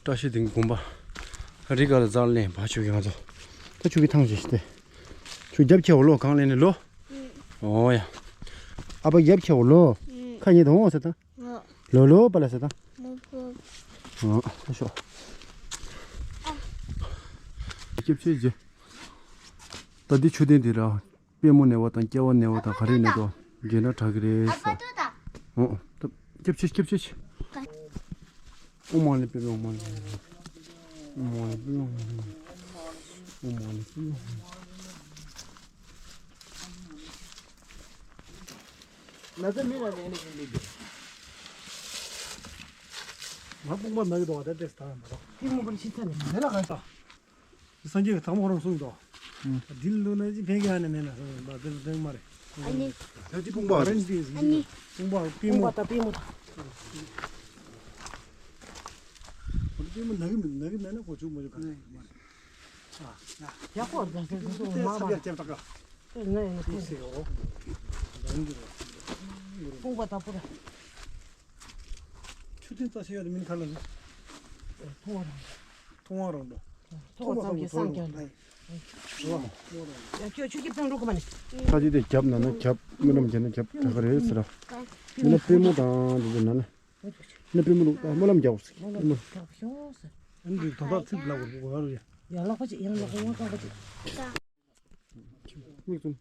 བཀྲ་ཤིས་སྡིངས་དགོན་པ། རི་ག་ལ་ཛར་ལེན་བ་ཆོས་ཀྱི་ང་ཚོ། ད་ཆོས་ཀྱི་ཐང་ཞིག་སྟེ། ཆོས་རྒྱབ་ཁྱེར་བ་ལོ་གང་ལེན་ནས་ལོ། ཨོ་ཡ། ཨ་ཕ་རྒྱབ་ཁྱེར་བ་ལོ། ཁ་ཉེ་དང་འོང་ཟེར་དང་། ལོ་ལོ་པ་ལ་ཟེར་དང་། ཨོ་ད་ཤོག་སྐྱབས་ཆེ་རྗེ། ད་འདི་མཆོད་རྟེན་འདི་ར། པུས་མོ་ན་བ་དང་སྐྱེ་བ་ན་བ་དང་ག་རེ་ནས་དོ། རྗེས་འབྲང་དྲག་གི་རེད་ས། ཨོ། སྐྱབས་ཆེ་སྐྱབས་ཆེ། ཨོཾ་མ་ཎི་པདྨེ་ཨོཾ་མ་ཎི། ཨོཾ་མ་ཎི་པདྨེ་ཨོཾ་མ་ཎི། ཨོཾ་མ་ཎི་པདྨེ་ཨོཾ་མ་ཎི། ན་ཚ་མི་ལ་ནས་ནས་ཡིན་ལེ་གི། ང་དཔུང་པ་ན་གི་འདུག་བ། ད་ཏེས་ད་མ་རོ། ཏི་མོ་པར་ཤི་ཚ་ནས་མེ་ལ་ག་ས། སངས་རྒྱས་ཀྱི་དང་པོ་རང་གསུངས་འདུག་འདི་ལ་འདུག་ན་ཅི་ཕན་གི་ཨ་ནི་མེད་ན་སོང་བ་དེ་ལ་དེང་མ་རེད། ཨ་ནི། ད་ཅི་དཔུང་པ་རེད། ཨ་ནི། དཔུང་པ་པུས་མོ། དཔུང་པ་དང་པུས་མོ་དང་། པུས་མོ་ན་གི་མེད་ན་གི་མེད་ན་ཁོ་ཆུ་མ་ཆུ་ག་ནས་མ་རེད། ཡག་པོ་རེད། ས་ཡར་ལྕགས་ཏག་ཏག་ཨེ་ནས་ཡིན་ན་ཐུག་སེ་འོ། དཔུང་པ་དང་པུས་མོ། ཆུ་ཐིགས་རྩ་ཆེ་ཡོད་དེ་མིན་ཁ་ལ་ཟེར། མཐོང་བ་རང་འགྲོ། མཐོང་བ་རང་འགྲོ། མཐོང་བ་ཙམ་གྱིས་བསམ་ཀྱང་འགྲོ། ཡ་ཁྱོད་ཆུ་ཁྱི་ཚང་འགྲོ་གི་མ་ནི། ཁ་ཅིག་དེ་རྒྱབ་ན་ན་རྒྱབ་སྨོན་ལམ་རྒྱབ་ན་རྒྱབ་དྲག་གི་རེད་ཟེར་ར། མི་ན་པུས་མོ་དང་དེ་ཚོ་ན་ན། ན་པུས་མོ་ལུག་སྨོན་ལམ་རྒྱབ་ཟེར་པུས་མོ། ཨ་ནི་ད་ད་ཚིག་ལ་གོ་གོ་ར་ཡ། ཡ་ལག་པ་ཅིག་ཡང་ལག་པ་ཡང་ལག་པ་ཅིག་མིག་བཙུམ།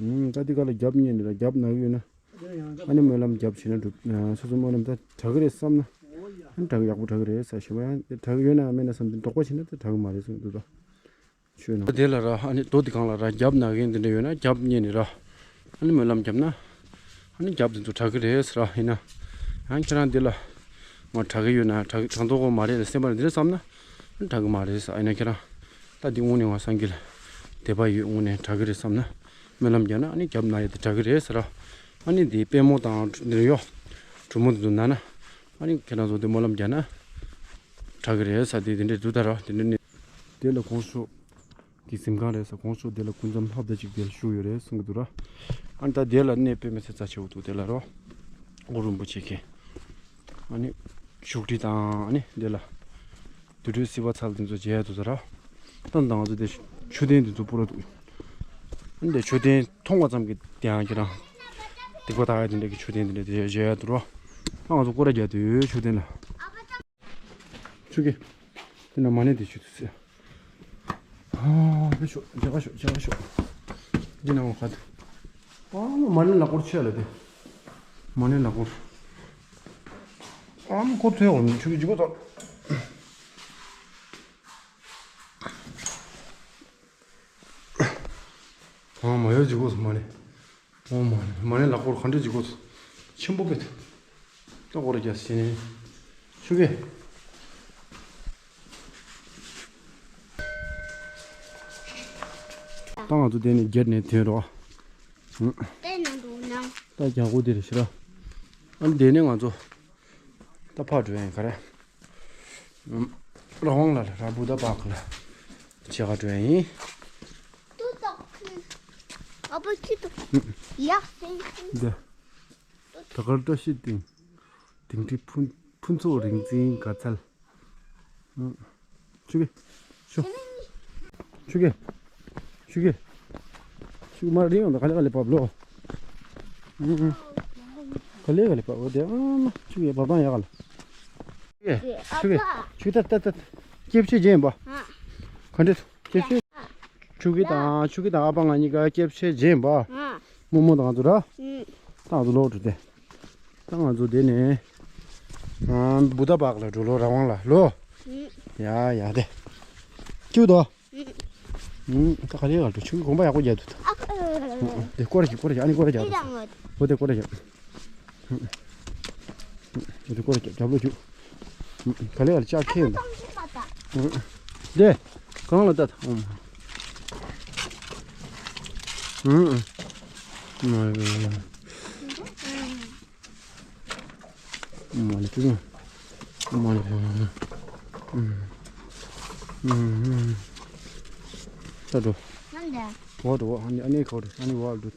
ཨུམ། ད་འདི་ག་ལ་རྒྱབ་མཉེ་ནི་ར་རྒྱབ་ན་གི་ཡོད་ན། ཨ་ནི་སྨོན་ལམ་རྒྱབ་བྱས་ན་འགྲུབ། སོ་སོ་སྨོན་ལམ་ད་དྲག་གི་རེད་བསམ་ན། ཨ་ནི་དྲག་གི་ཡག་པོ་དྲག་གི་རེད་ཟེར། ཞེ་པོ་ཡང་དྲག་གི་ཡོད་ན་མེད་ན་བསམ་དུས་དོགས་པ་བྱས་ན་ད་དྲག་གི་མ་རེད་གསུངས་འདུག་ད། ཆོས་ནང་དེ་ལ་ར་ཨ་ནི་རྡོ་འདི་གང་ལ་ར་རྒྱབ་ན་གི་འདི་འདྲ་ཡོད་ན་རྒྱབ་མཉེ་ནི་ར། ཨ་ནི་སྨོན་ལམ་བརྒྱབ་ན། ཨ་ནི་རྒྱབ་དེ་ཚོ་དྲག་གི་རེད་ཟེར་ར་ཡིན་ན། ཡང་ཁྱེད་རང་འདི་ལ། ང་དྲག་གི་ཡོད་ན་དྲག་དྲག་མདོག་གོ་མ་རེད་ལ་སེམས་པ་ལ་འདི་རེད་བསམ་ན། ཨ་ནི་དྲག་གི་མ་རེད་ཟེར་ཨ་ཡིན་ན་ཁྱེད་རང་། ད་འདི་དངོས་གནས་ང་སངས་རྒྱས་ལ། དད་པ་ཡོད་དངོས་གནས་དྲག་གི་རེད་བསམ་ན། སྨོན་ལམ་རྒྱབ་ན་ཨ་ནི་རྒྱབ་ན་ཡོད་དེ་དྲག་གི་རེད་ཟེར་ར། ཨ་ནི་འདི་པད་མོ་དང་འདི་རེད་ཡོ། གྲུ་མོ་དེ་ཚོ་ན་ན། ཨ་ནི་ཁྱེད་རང་ཚོ་འདི་སྨོན་ལམ་རྒྱབ་ན། དྲག་གི་རེད་ཟེར་དེ་འདི་འདྲས་འདུག་ད་ར་འདི་འདྲས་ནི། དེ་ལ་གོང་ཞུ། གི་གཟིམ་ཁང་རེད་ཟེར། གོང་ཞུ་དེ་ལ་སྐུ་མཚམས་ལྷ་བདེ་ཅིག་དེ་ལ་བཞུགས་ཡོད་རེད་གསུང་གི་འདུག་ར། ཨ་ནི་ད་དེ་ལ་གནས་དཔེ་མི་སྲིད་རྩ་ཆེ་བོ་འདུག་དེ་ལ་རོ། གུ་རུ་རིན་པོ་ཆེ་གི། ཨ་ནི། བཞུགས་ཁྲི་དང་ཨ་ནི་དེ་ལ། དུར་ཁྲོད་སྲིད་པ་ཚལ་དེ་ཚོ་མཇལ་ཡ་འདུག་ཟེར་ར། ད་ད་ང་ཚོ་དེ་མཆོད་རྟེན་དེ་ཚོ་སྤུ་ར་འདུག་ཨ་ནི་དེ་མཆོད་རྟེན་མཐོང་བ་ཙམ་གྱིས་དེ་ཡང་ཁྱེད་རང་། སྡིག་པ་དག་ཡ་དེ་འདྲ་གི་མཆོད་རྟེན་དེ་འདྲ་དེ་མཇལ་ཡ་འདུག་ར། ད་ང་ཚོ་སྐོར་ར་རྒྱག་དུས་མཆོད་རྟེན་ལ། ཆུ་གེ། དེ་ན་མ་ཎི་དེ་ཆུ་དུ་སེ། ཨ་ཕེ་ཤོ་རྒྱ་ག་ཤོ་རྒྱ་ག་ཤོ། འདི་ན་འོ་ཁ་དུ། ཨ་མ་ཎི་ལ་སྐོར་ཆེ་ལ་དེ། མ་ཎི་ལ་སྐོར། ཨ་མ་ཁོ་ཐོས་འོང་ཆུ་གེ་ཇི་གོ་ཐོ། ཨ་མ་ཡོད་ཇི་གོ་སུ་མ་ཎི། ཨོ་མ་ནི་མ་ནི་ལ་སྐོར་ག་འདྲ་ཅིག་དགོས། ཆེན་པོ་བེད། ལ་སྐོར་རྒྱ་ཞེ་ནི། ཆུ་གེ། ད་ང་ཚོ་དེ་ནས་བརྒྱད་ནས་ཐོན་རོགས། ཨུ། ད་རྒྱ་སྒོ་དེ་རེད་ཤི་ར། ཨ་ནི་དེ་ནས་ང་ཚོ། ད་ཕར་འགྲོ་ཡིན་ག་རེ། རང་དབང་ལ་ལ་ར་བུ་ད་པག་ལ་ཆེ་ག་འགྲོ་ཡིན། ཏུ་ཏོག་ཨ་པ་ཅི་ཏུ་ཡག་སེང་སེང་། འདི། ད་གར་བཀྲ་ཤིས་སྟེང་། དིང་ཁྲི་ཕུན་ཕུན་ཚོགས་རིག་འཛིན་དགའ་ཚལ། ཆུ་གེ་ཤོ། ཆུ་གེ་ཆུ་གེ་ཆུ་གེ་མ་རིང་ཡོང་ད་ག་ལེ་ག་ལེ་བབ་ལོ། ག་ལེ་ག་ལེ་བབ་འོ་དེ་ཨ་མ་ཆུ་གེ་བབ་དང་ཡག་ག་ལ། ཆུ་གེ་ཆུ་གེ་ཆུ་གེ་ད་ད་ད་སྐྱེབ་ཆེ་རྗེན་པ། ག་འདྲེ་སྐྱེབ་ཆེ། ཆུ་གེ་དང་ཆུ་གེ་དང་ཨ་ཕ་ང་གཉིས་ཀ་སྐྱེབ་ཆེ་རྗེན་པ། རྨོ་མོ་དང་ང་ཚོ་ར། ད་ང་ཚོ་ལོག་འགྲོ་དེ། ད་ང་ཚོ་དེ་ནས། ཨ་བུ་ད་བག་ལ་འགྲོ་ལོ་ར་ཝང་ལ་ལོ། ཡ་ཡ་དེ། ཁྱུ་དོ། ད་ག་ལེ་ག་ལེ་ཆུ་གི་གོམ་པ་ཡག་པོ་རྒྱག་འདུག་ད། དེ་སྐོར་རྒྱག་སྐོར་རྒྱག་ཨ་ནི་སྐོར་རྒྱག་འོ་དེ་སྐོར་རྒྱག་དེ་སྐོར་རྒྱག་རྒྱབ་ལོ་ཁྱུ། ག་ལེ་ག་ལེ་ལྕགས་ཁེལ་འདུག་དེ། གང་ལ་ལྟ་ད། ཨུམ། ཨུམ། མ་ལི་ཀྲུ། མ་ལི། ཨུམ། ཨུམ། ས་འགྲོ། འོ་འགྲོ་ཨ་ནི་ཨ་ནི་ཁོ་རེ་ཨ་ནི་བ་འགྲོ།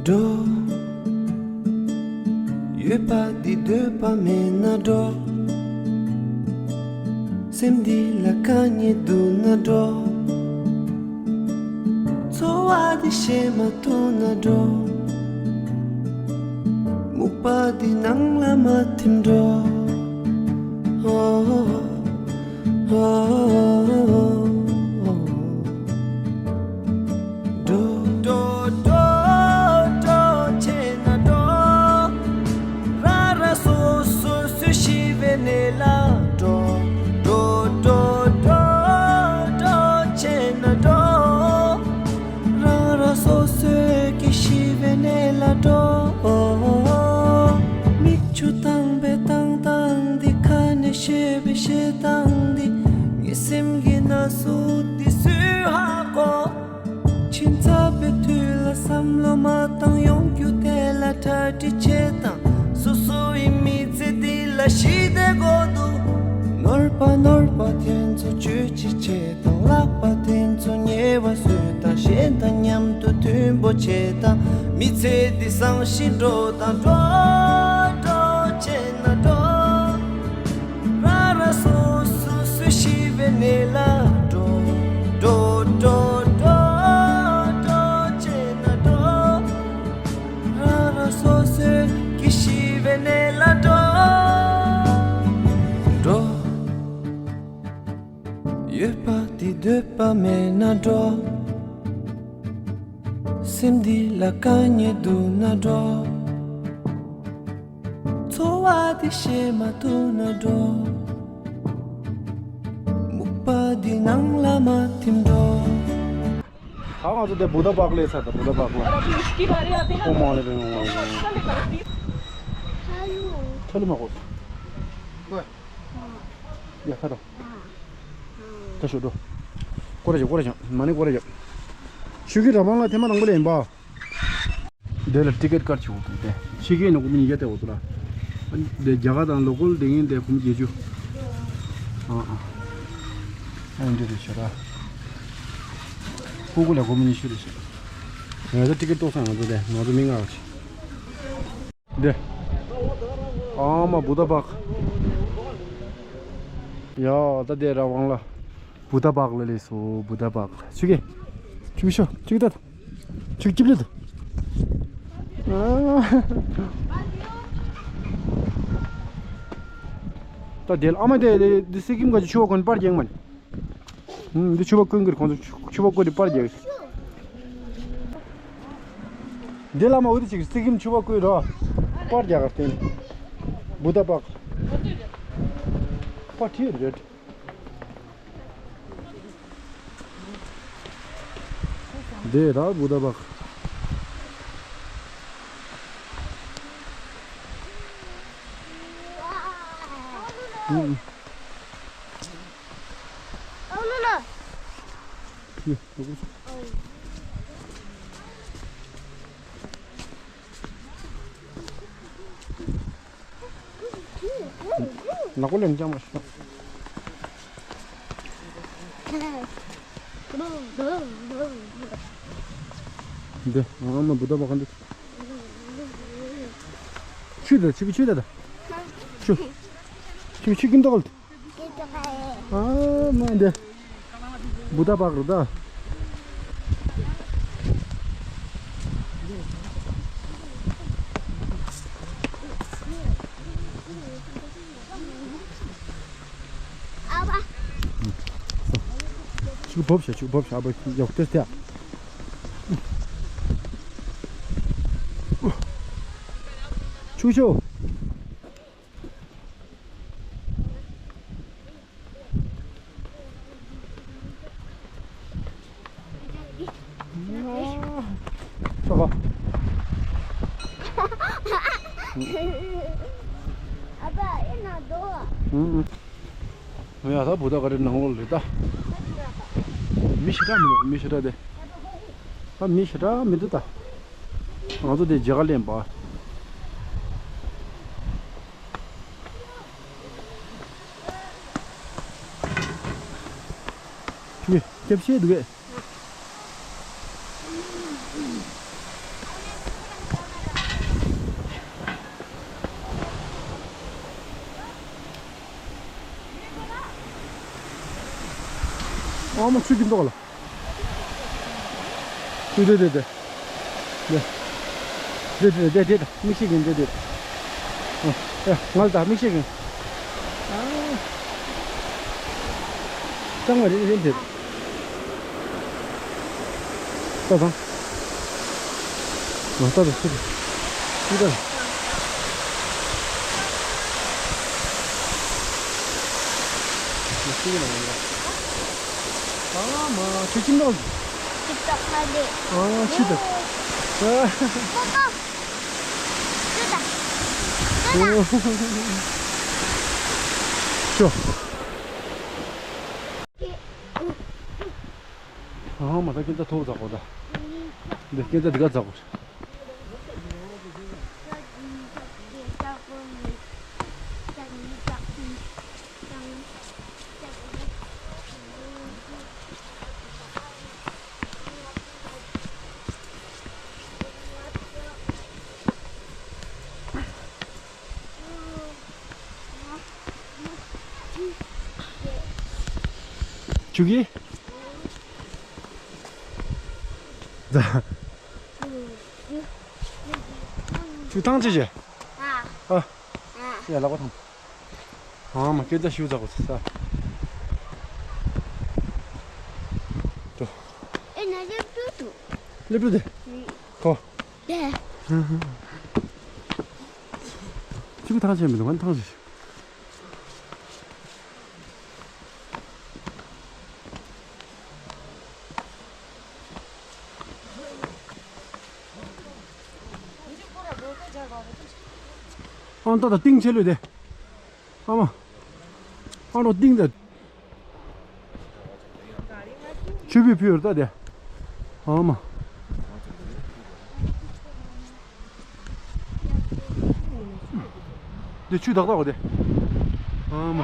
འགྲོ། ཡོད་པ་འདི་འདོད་པ་མེད་ན་འགྲོ། སེམས་འདི་ལ་དཀའ་ངལ་འདུག་ན་འགྲོ། འཚོ་བ་འདི་ཤེས་མ་ཐུབ་ན་འགྲོ། སྨུག་པ་འདི་ནང་ལ་མ་ཐིམ་འགྲོ། ཨོ། ཨོ། ཨོ། འགྲོ། འགྲོ། འགྲོ། འགྲོ། བྱས་ན་འགྲོ། རང་རང་སོ་སོ་སུ་ཤི་བའི་གནས་ལ་འགྲོ། འགྲོ། འགྲོ། འགྲོ། འགྲོ། བྱས་ན་འགྲོ། རང་རང་སོ་སོའི་གི་ཤི་བའི་གནས་ལ་འགྲོ། མིག་ཆུ་བཏང་བའི་བཏང་སྟངས་འདི། ཁ་ནས་བཤད་པའི་བཤད་སྟངས་འདི། ངའི་སེམས་ཀྱི་ན་ཟུག་འདི་སུས་ཧ་གོ། ཕྱིན་ཚར་བའི་དུས་ལ་བསམ་བློ་མ་བཏང་། ཡོང་རྒྱུ་དེ་ལ་གྲ་སྒྲིག་བྱེད་དང་། སོ་སོ་ཡི་མི་ཚེ་འདི་ལ་ཞི་བདེ་དགོས་འདུག་ནོར་བ་ནོར་བ་དེ་ཚོ་བཅོས་ཅི་བྱེད་དང་། ལག་པ་དེ་ཚོ་ཉེ་བ་བཟོས་དང་། གཞན་དང་མཉམ་དུ་མཐུན་པོ་བྱེད་དང་། མི་ཚེ་འདི་བཟང་ཞིང་འགྲོ་དང་། འགྲོ། འགྲོ། བྱས་ན་འགྲོ། རང་རང་སོ་སོ་སུ་ཤི་བའི་གནས་ལ་འགྲོ། འགྲོ། འགྲོ། འགྲོ། འགྲོ། བྱས་ན་འགྲོ། རང་རང་སོ་སོའི་གི་ཤི་བའི་གནས་ལ་འགྲོ། འགྲོ། ཡོད་པ་འདི་འདོད་པ་མེད་ན་འགྲོ། སེམས་འདི་ལ་དཀའ་ངལ་འདུག་ན་འགྲོ། འཚོ་བ་འདི་ཤེས་མ་ཐུབ་ན་འགྲོ། སྨུག་པ་འདི་ནང་ལ་མ་ཐིམ་འགྲོ། ད་ང་ཚོ་དེ་བུདྡྷ་པཱརྐ་སླེབས་ཚར། ད་བུདྡྷ་པཱརྐ་ལ། ཨོ་མ་ལེ་བེ་མ་ལེ། ཁྲ་ལི་མ་གོ། ཡ་ཁ་རོ། ད་ཤོད་འགྲོ། སྐོར་ར་བྱེད། སྐོར་ར་བྱེད། མ་ནི་སྐོར་ར་བྱེད། ཆུ་ཁྱི་ར་མང་ལ་ཐེངས་མ་དང་པོ་ལ་ཡིན་པ། དེ་ལ་ཊི་ཀེ་ཊི་ཀར་བྱེད་དགོས་འདུག་སྟེ། ཕྱི་རྒྱལ་ནས་སྒོར་མོ་ཉིས་བརྒྱ་སྟེར་དགོས་འདུག་ལ། དེ་རྒྱ་གར་དང་ལོ་ཀལ་དེ་ངན་དེ་སྒོར་མོ་བརྒྱད་ཅུ། ཨ་ཨ། ཨ་འདི་རེད་ཤག་ར། ཕྲུ་གུ་ལ་སྒོར་མོ་ཉི་ཤུ་རེད་ཤག་ང་ཚོ་ཊི་ཀེ་ཊི་ཏོག་ཙམ། ང་ཚོ་དེ། ང་ཚོ་མི་ལྔ་རེད་ཤག་འདི། ཨ་མ་བུདྡྷ་པཱརྐ། ཡ་ད་དེ་ར་དབང་ལ། བུདྡྷ་པཱརྐ་ལ་སླེབས་སོང་། བུདྡྷ་པཱརྐ་ལ། ཆུ་གི། ཆུ་གི་ཤོག་ཆུ་གི་ད། ཆུ་གི་ཅིབ་ལེ་ད། ད་དེ་ལ་ཨ་མ་དེ་དེ་དེ་སི་ཀིམ་ག་ཅི་ཆུ་བ་གོན་པར་རྒྱག་མ་ནི། ཨུམ། འདི་ཕྱུ་པ་ཀུན་གྱི་ཁོང་ཚོ་ཕྱུ་པ་ཀུན་གྱི་པར་རྒྱག་འདི་ལ་མ་འོ་དེ་ཅིག་སི་ཀིམ་ཕྱུ་པ་ཀུན་རོ། པར་རྒྱག་གར་བརྟེན། བུདྡྷ་པཱརྐ་པར་ཁྲིད་རེད། འདི་ར་བུདྡྷ་པཱརྐ་ཨུམ། ནག་པོ་ལེན་ཅང་མ་ཤོག་འདི་ཨ་མ་བུདྡྷ་པཱརྐ་འདི། ཆུ་ད་ཆུ་ཆུ་ད་ད། ཆུ། ཆུ་ཆུ་ཀིན་ཏོག་ལ། ཨ་མ་འདི། བུདྡྷ་པཱརྐ་རེད་ད། ཨ་བ། ཆུ་བབས་ཤག་ཆུ་བབས་ཤག་ཨ་བ་ཡག་ཏེ་སྟེ། ཆུ་ཆུ། ཨ་ཕ། ཨ་ཕ་ཨེ་ན་དོ། ཨུ་ཨུ། ཡ་ད་བུདྡྷ་ག་རེ་ནང་ལོགས་ལ་ད། མི་ཞེ་དྲག་མི་འདུག་མི་ཞེ་དྲག་དེ། ད་མི་ཞེ་དྲག་མི་འདུག་ད། ང་ཚོ་དེ་མཇལ་ཁ་ལེན་པ། ཁྱོད་སྐྱབས་ཤེས་འདུག་གས། ཨ་མ་ཆུ་གྱི་མདོག་ལ། ཆུ་དེ་དེ་དེ། དེ་དེ་དེ་དེ་དེ་མིག་ཤེལ་གྱི་དེ་དེ། ཨ་ང་ལ་ད་མིག་ཤེལ་གྱི། ཨ། ཀྲང་བ་རེད་རེད་དེ། ལྟ་དང་། ང་ལྟ་དང་ཤི་དང་། ཤི་དང་། ཤི་དང་། ཨ་མ་ཆུ་ཁྱིམ་ནང་། ཅིག་ཏོག་མ་ལེ། ཨ་ཆུ་དང་། ཨ། ཀོ་ཀོ། ཅི་དང་། ཅི་དང་། ཤོ། ཨ་མ་ད་སྐྱེ་འདྲ་ཐོག་འཛག་གོ་ད། འདི་སྐྱེ་འདྲ་འདི་ག་འཛག་གོ། ཆུ་གི། ད། ཆུ་ཐང་ཆེ་ཆེ། ཨ། ཨ། ཡ་ལག་པ་ཐང་། ཨ་མ་སྐད་ཆ་ཞུ་ཚ་གོ་ཚ། ཏོ། ཨེ་ན་ལེབ་ཏུ་ཏུ། ལེབ་ཏུ་དེ། ཁོ། དེ། ཆུ་ཐང་ཆེ་མི་འདུག་ང་ཐང་ཆེ། ཨང་ཏོ་ད་ཏིང་ཆེ་ལོས་དེ། ཨ་མ། ཨ་རོ་ཏིང་ད། ཆུ་བི་ཕུ་ཡོར་ད་དེ། ཨ་མ། དེ་ཆུ་དག་དག་དེ། ཨ་མ།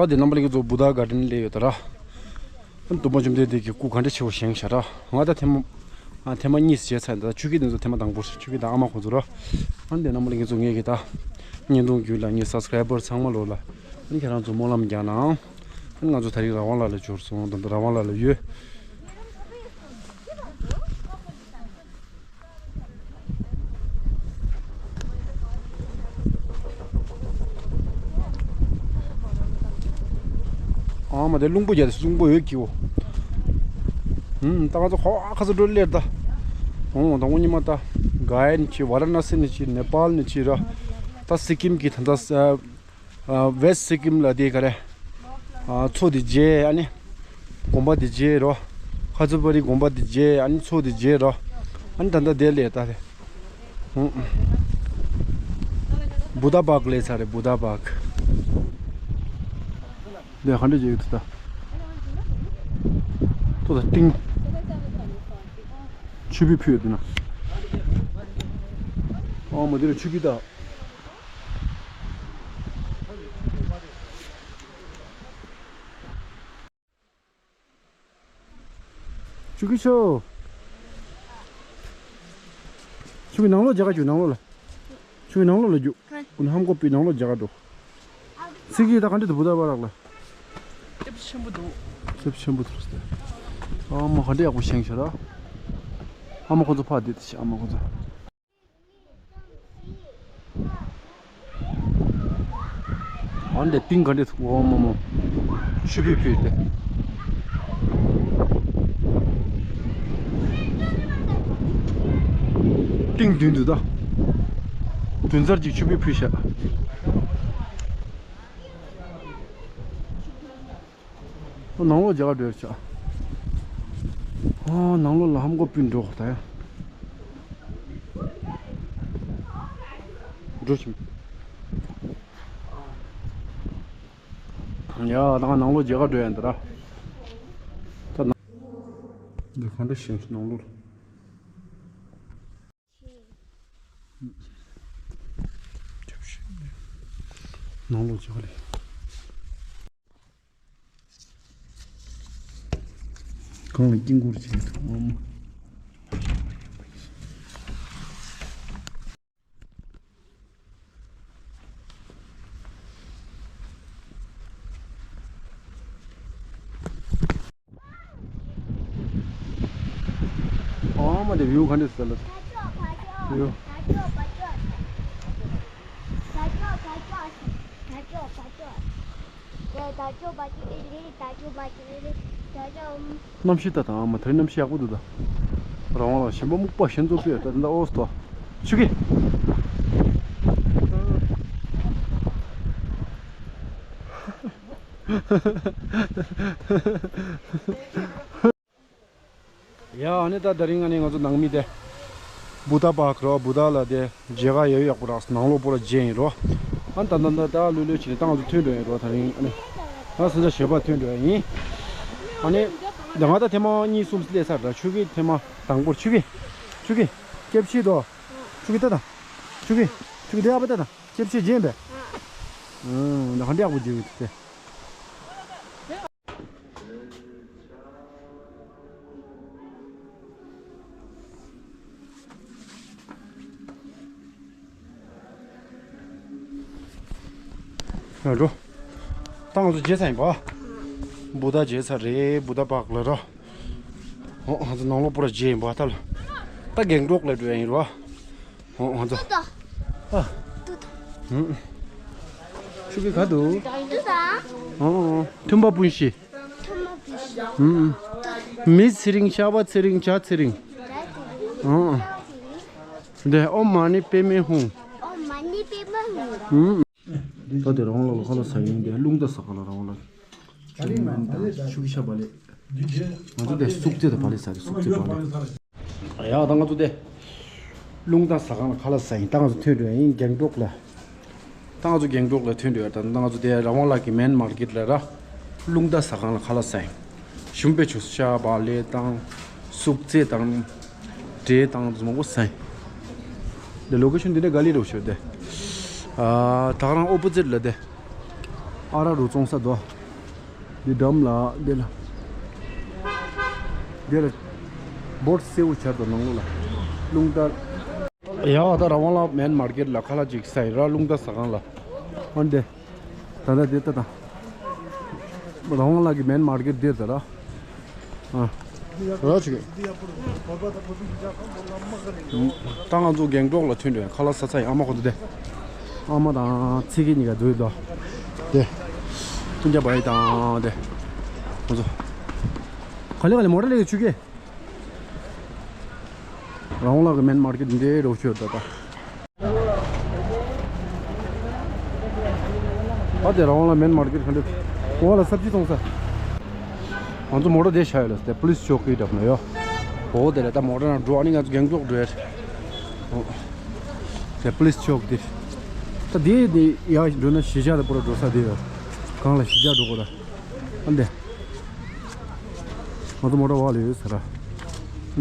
ད་འདི་རྣམ་པ་ལྷན་རྒྱས་ཚོ་བུདྡྷ་གར་ཌེན་སླེབས་ཡོད་ད་ར། སྟོན་པ་བཅོམ་ལྡན་འདས་ཀྱི་སྐུ་ག་འདྲ་ཆེ་བོ་བཞེངས་ཤག་ར། ང་ད་ཐེངས་མ་ཨ་ཐེངས་མ་གཉིས་བྱས་ཚར་ཡིན་ད། ཆོས་སྐྱིད་འདི་ཚོ་ཐེངས་མ་དང་པོ་རེད། ཆོས་སྐྱིད་དང་ཨ་མ་ཁོང་ཚོ་ར། ཨ་འདི་རྣམ་པ་ལྷན་རྒྱས་ཚོ་ངེད་ཀྱི་ད་བརྙན་ཐུང་བརྒྱུད་ལ་ངའི་སབ་སི་ཀ་རའི་བར་ཚང་མ་ལོ་ལ་ཨ་ནི་ཁྱེད་རང་ཚོ་སྨོན་ལམ་རྒྱག་གནང་། ཨ་ནི་ང་ཚོ་ད་རིང་ར་ཝང་ལ་ལ་འབྱོར་སོང་། ད་ལྟ་ར་ཝང་ལ་ལ་ཡོད། ཨ་མ་དེ་རླུང་བུ་རྒྱག་དེ་རླུང་བུ་ཡོད་ཀྱིའོ། ཧུམ། ད་ང་ཚོ་ཧོ་ཨ་ཁ་སོ་འགྲོ་ལེར་ད། ཨོ་ད་ངོ་ཉི་མ་ད། ག་ཡན་ཆི་ཝ་ར་ཎ་སི་ནི་ཆི་ནེ་པཱལ་ནི་ཆི་ར། ད་སི་ཀིམ་གི་ད་ད། ཨ་ཝེ་སི་ཊི་སི་ཀིམ་ལ་དེ་ག་རེ། ཨ་མཚོ་དེ་རྗེས་ཨ་ནི། དགོན་པ་དེ་རྗེས་རོ། ཁ་ཚུ་པ་རི་དགོན་པ་དེ་རྗེས་ཨ་ནི་མཚོ་དེ་རྗེས་རོ། ཨ་ནི་ད་ལྟ་དེ་ལས་ད་རེ། ཧུང་། བུདྡྷ་པཱརྐ་ལས་ཚར་རེ་བུདྡྷ་པཱརྐ། དེ་ག་འདྲ་བྱེད་ཀྱི་འདུག་ད། ཏོ་ད་ཏིང་། ཆུ་བི་ཕུད་དེ་ན། ཨ་མ་འདི་རུ་ཆུ་རྒྱུད་ད། ཆུ་རྒྱུད་ཤོ། ཆུ་རྒྱུད་ནང་ལོགས་རྒྱ་གར་རྒྱུག་ནང་ལོགས་ལ། ཆུ་རྒྱུད་ནང་ལོགས་ལ་རྒྱུག་ཀུན་ཧམ་ཀོ་པི་ནང་ལོགས་རྒྱ་གར་འགྲོ། ཚིག་གིས་ད་ག་འདྲ་འདུག་བུ་ད་བ་རག་ལ། ལྕེབ་ཆེན་པོ་འདུག་ལྕེབ་ཆེན་པོ་འདུག་ཟེར། ཨ་མ་ག་འདྲ་ཡག་པོ་བཞེངས་ཤག་ར། ཨ་མ་ཁོ་ཚོ་ཕར་བསྡད་དེ་ཤག་ཨ་མ་ཁོ་ཚོ། ཨ་འདྲ་གཏིང་ག་འདྲ་འདུག་ཨ་མ་མ། ཆུ་བོས་ཕུལ་ཏེ། གཏིང་མདུན་དུ་ད། མདུན་ཚར་གཅིག་ཆུ་བོས་ཕུལ་ཤག་ནང་ལོགས་རྒྱ་གར་འགྲོ་ཡ་ཆགས། ཨ་ནང་ལོགས་ལ་ཧམ་གོ་པིན་འགྲོ་ད་ཡ། འགྲོ་ཞིམ། ཡ་ད་ང་ནང་ལོགས་རྒྱ་གར་འགྲོ་ཡ་འདི་ར། ད་ནང་། འདི་གང་འདྲ་ཞིམ་ནང་ལོགས། ནང་ལོགས་ཅིག་ལས། གང་ལ་དཀྱིལ་འཁོར་བྱས་འདུག་ཨོ་མ། ཨ་མ་དེ་བིའུ་ག་འདྲ་ཟེར་ལ། བིའུ། གནམ་གཤིས་ད་དང་ཨ་མ་དེ་རིང་གནམ་གཤིས་ཡག་པོ་འདུག་ད། རང་དབང་ལ་ཞིམ་པོ་སྨུག་པ་ཞིམ་ཚོ་པས་ད་ད་ཨོ་སྟོ། ཆུ་གི། ཡ་ཨ་ནི་ད་དེ་རིང་ཨ་ནི་ང་ཚོ་ནང་མི་དེ། བུ་ད་པཱརྐ་རོ་བུ་ད་ལ་དེ་མཇལ་ཁ་ཡོད་ཡག་པོ་རག་ནང་ལོགས་པོ་ལ་མཇལ་ཡིན་རོ། ཨ་ད་ད་ད་ད་ལོས་ལོས་བྱས་ནས་ད་ང་ཚོ་ཐོན་འགྲོ་ཡིན་རོ་དེ་རིང་ཨ་ནི། ད་ས་ཆ་ཞེ་པོ་ཐོན་འགྲོ་ཡ་ཡིན། ཨ་ནི། ད་ང་ད་ཐེངས་མ་གཉིས་གསུམ་སླེབས་ཚར་ད་ཆུ་གི་ཐེངས་མ་དང་པོར་ཆུ་གི། ཆུ་གི། སྐྱབས་ཤིག་དོ། ཆུ་གི་ད་ད། ཆུ་གི། ཆུ་གི་དེ་ཨ་པ་ད་ད། སྐྱབས་ཤིག་རྗེན་པས། ཨང་། ད་ག་འདྲ་ཡག་པོ་བརྗོད་ཡོད་དེ། ཡ་འགྲོ། ད་ང་ཚོ་མཇལ་ཚར་ཡིན་པ། བུ་ད་མཇལ་ཚར་རེད་བུ་ད་པཱརྐ་ལ་ར། ཨོ་ང་ཚོ་ནང་ལོགས་པོ་ར་མཇལ་ཡིན་པ་ད་ལ། ད་སྒང་ཏོག་ལ་འགྲོ་ཡ་ཡིན་ར། ཨོ་ང་ཚོ། ཨ། ཏུ་ད། ཧུམ། ཆུ་གི་ག་འདུག་ཏུ་ད། ཨོ་ཨོ། ཐུམ་པ་སྤུན་བཞི། ཐུམ་པ་སྤུན་བཞི། ཧུམ། མི་ཚེ་རིང་ཤ་བ་ཚེ་རིང་བྱ་ཚེ་རིང་། བྱ་ཚེ་རིང་། ཨོ། བྱ་ཚེ་རིང་། འདི་ཨོཾ་མ་ཎི་པདྨེ་ཧཱུྃ། ཨོཾ་མ་ཎི་པདྨེ་ཧཱུྃ། ཧུམ། ད་དེ་རང་ལ་ལ་ཁ་ལག་ཟ་ཡིན་དེ་རླུང་རྟ་ཟ་ག་ལ་རང་ལ། ཆུ་མན་དང་ཆུ་ཤ་བ་ལེ། ང་ཚོ་དེ་སུག་རྫི་དང་བ་ལེ་ཟ་གི་སུག་རྫི་བ་ལེ། ཡ་ད་ང་ཚོ་དེ། རླུང་རྟ་ཟ་ཁང་ལ་ཁ་ལག་ཟ་ཡིན་ད་ང་ཚོ་ཐོན་འགྲོ་ཡིན་སྒང་ཏོག་ལ། ད་ང་ཚོ་སྒང་ཏོག་ལ་ཐོན་འགྲོ་ཡ་ད་ང་ཚོ་དེ་རང་དབང་ལགས་ཀྱི་མེན་མར་ཀེད་ལ་ར། རླུང་རྟ་ཟ་ཁང་ལ་ཁ་ལག་ཟ་ཡིན། ཞུམ་པའི་ཆུ་ཤ་བ་ལེ་དང་། སུག་རྫི་དང་། འབྲས་དང་མང་པོ་ཟ་ཡིན། འདི་ལོ་ཀེ་ཤོན་འདི་འདྲ་ག་ལེ་རོ་ཤོད་དེ། ཨ་ད་ག་རང་ཨོ་པོ་ཛིཊ་ལ་དེ། ཨ་ར་རུ་བཙོང་ས་དོ། འདི་འགྲམ་ལ་འདི་ལ། འདི་ལ། བོཊ་སེའུ་ཆར་དོ་ནང་ལོགས་ལ། རླུང་རྟ། ཡ་ད་རང་དབང་ལགས་མེན་མར་ཀེད་ལ་ཁ་ལག་ཅིག་ཟ་ཡིན་ར་རླུང་རྟ་ཟ་ཁང་ལ། ཨ་འདི། ད་ལྟ་འདི་ལྟ་དང་། རང་དབང་ལགས་ཀྱི་མེན་མར་ཀེད་འདིར་ད་ར། ཨ། རོ་ཆུ་གི། ད་ང་ཚོ་སྒང་ཏོག་ལ་ཐོན་འདུག་ཁ་ལག་ཟ་ཚར་ཡིན་ཨ་མ་ཁོ་ཚོ་དེ། ཨ་མ་དང་ཚེ་སྐྱིད་གཉིས་ཀ་འདུག་དོ། དེ། སྤུན་ཀྱག་བ་ཡི་དང་དེ། ཁོ་ཚོ། ག་ལེ་ག་ལེ་མོ་ཊ་ལེ་ཆུ་གི། རང་དབང་ལགས་ཀྱི་མེན་མར་ཀེད་འདི་རོ་ཆུ་ད་ད། ཨ་དེ་རང་དབང་ལ་མེན་མར་ཀེད་ག་འདྲ། འོ་ལ་སབ་ཇི་བཙོང་ས། ང་ཚོ་མོ་ཊ་དེ་བཞག་ཡོད་ལ་དེ་པུ་ལིས་ཅོག་གི་འགྲམ་ན་ཡོད། འོ་དེ་ལ་ད་མོ་ཊ་ནང་འགྲོ་ཨ་ནི་ང་ཚོ་སྒང་ཏོག་འགྲོ་ཡ། འོ། དེ་པུ་ལིས་ཅོག་དེ། ད་དེ་དེ་ཡར་འགྲོ་ན་གཞིས་ཆགས་དེ་པུ་ར་འགྲོ་ས་དེ་ཡོད། གང་ལ་གཞིས་ཆགས་འགྲོ་དགོས་ད། ཨ་འདི། ང་ཚོ་མོ་ཊ་འོག་ལ་ཡོད་ཟེར་ར། ཨ་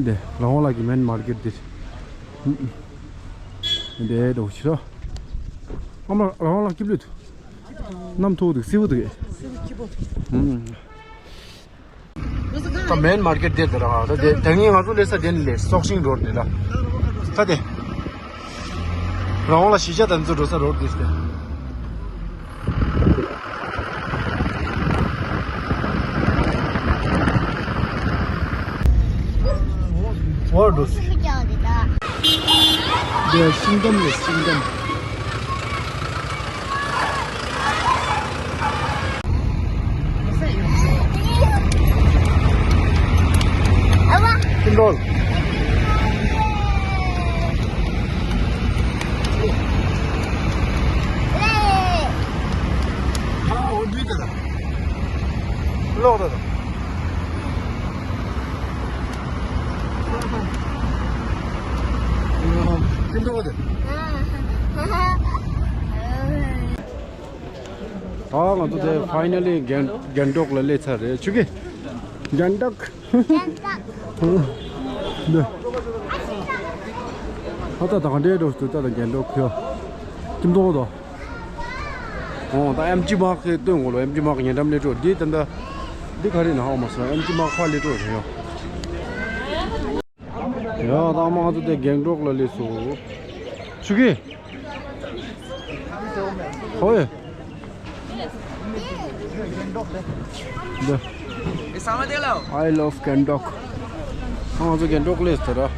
འདི་རང་དབང་ལགས་ཀྱི་མེན་མར་ཀེད་དེ། ཨུ་ཨུ། འདས་འགྲོ་ཕྱིར། ཨ་མ་རང་ལ་སྐྱིབས་ལུས། གནམ་ཐོག་འདུག་སེར་པོ་འདུག་ད་མེན་མར་ཀེཊ་དེ་དེ་ར། ད་དེ་ད་ངས་ང་ཚོ་སླེབས་ས་དེ་ནས་སླེབས། སོག་ཤིང་རོ་ཌི་དེ་ལ། ད་དེ་རང་ལ་གཞིས་ཆགས་དང་ཚོ་འགྲོ་ས་རོ་ཌི་དེ་དེ། འོར་འགྲོ་སྲིད། འདི་ཤིང་སྒམ་རེད། ཤིང་སྒམ། ཁྱིམ་སྡོང་། ཨ་འོ་འདུས་དེ་ལ། ལོག་ད་དང་། ཁྱིམ་སྡོང་དེ། ཨ་ང་ཚོ་དེ་ཕའི་ནལ་ལི་གན་གན་ཊོག་ལ་སླེབས་ཚར་རེད། ཆུ་གི་གན་ཊོག་འདི། ཨ་ད་ད་ག་འདྲའི་འགྲོ་སུ་ད་ད་གན་ཊོག་ཁྱོད། ཁྱིམ་སྡོང་དོ། ཨོ་ད་ཨེམ་ཆི་མག་གི་སྟོན་དགོས་ལོ། ཨེམ་ཆི་མག་ཉེ་འགྲམ་སླེབས་འགྲོ། འདི་ད་ད་འདི་ག་རེ་ན་ཧ་མ་སོང་། ཨེམ་ཆི་མག་ཕར་སླེབས་འགྲོ་རེད་ཡོ། ཡ་ད་མ་ང་ཚོ་དེ་གན་ཊོག་ལ་སླེབས་སོང་། ཆུ་གི་ཧོ་ཡ། འདི། I love Gangtok. ང་ཚོ་གན་ཊོག་སླེབས་ཟེར་ར།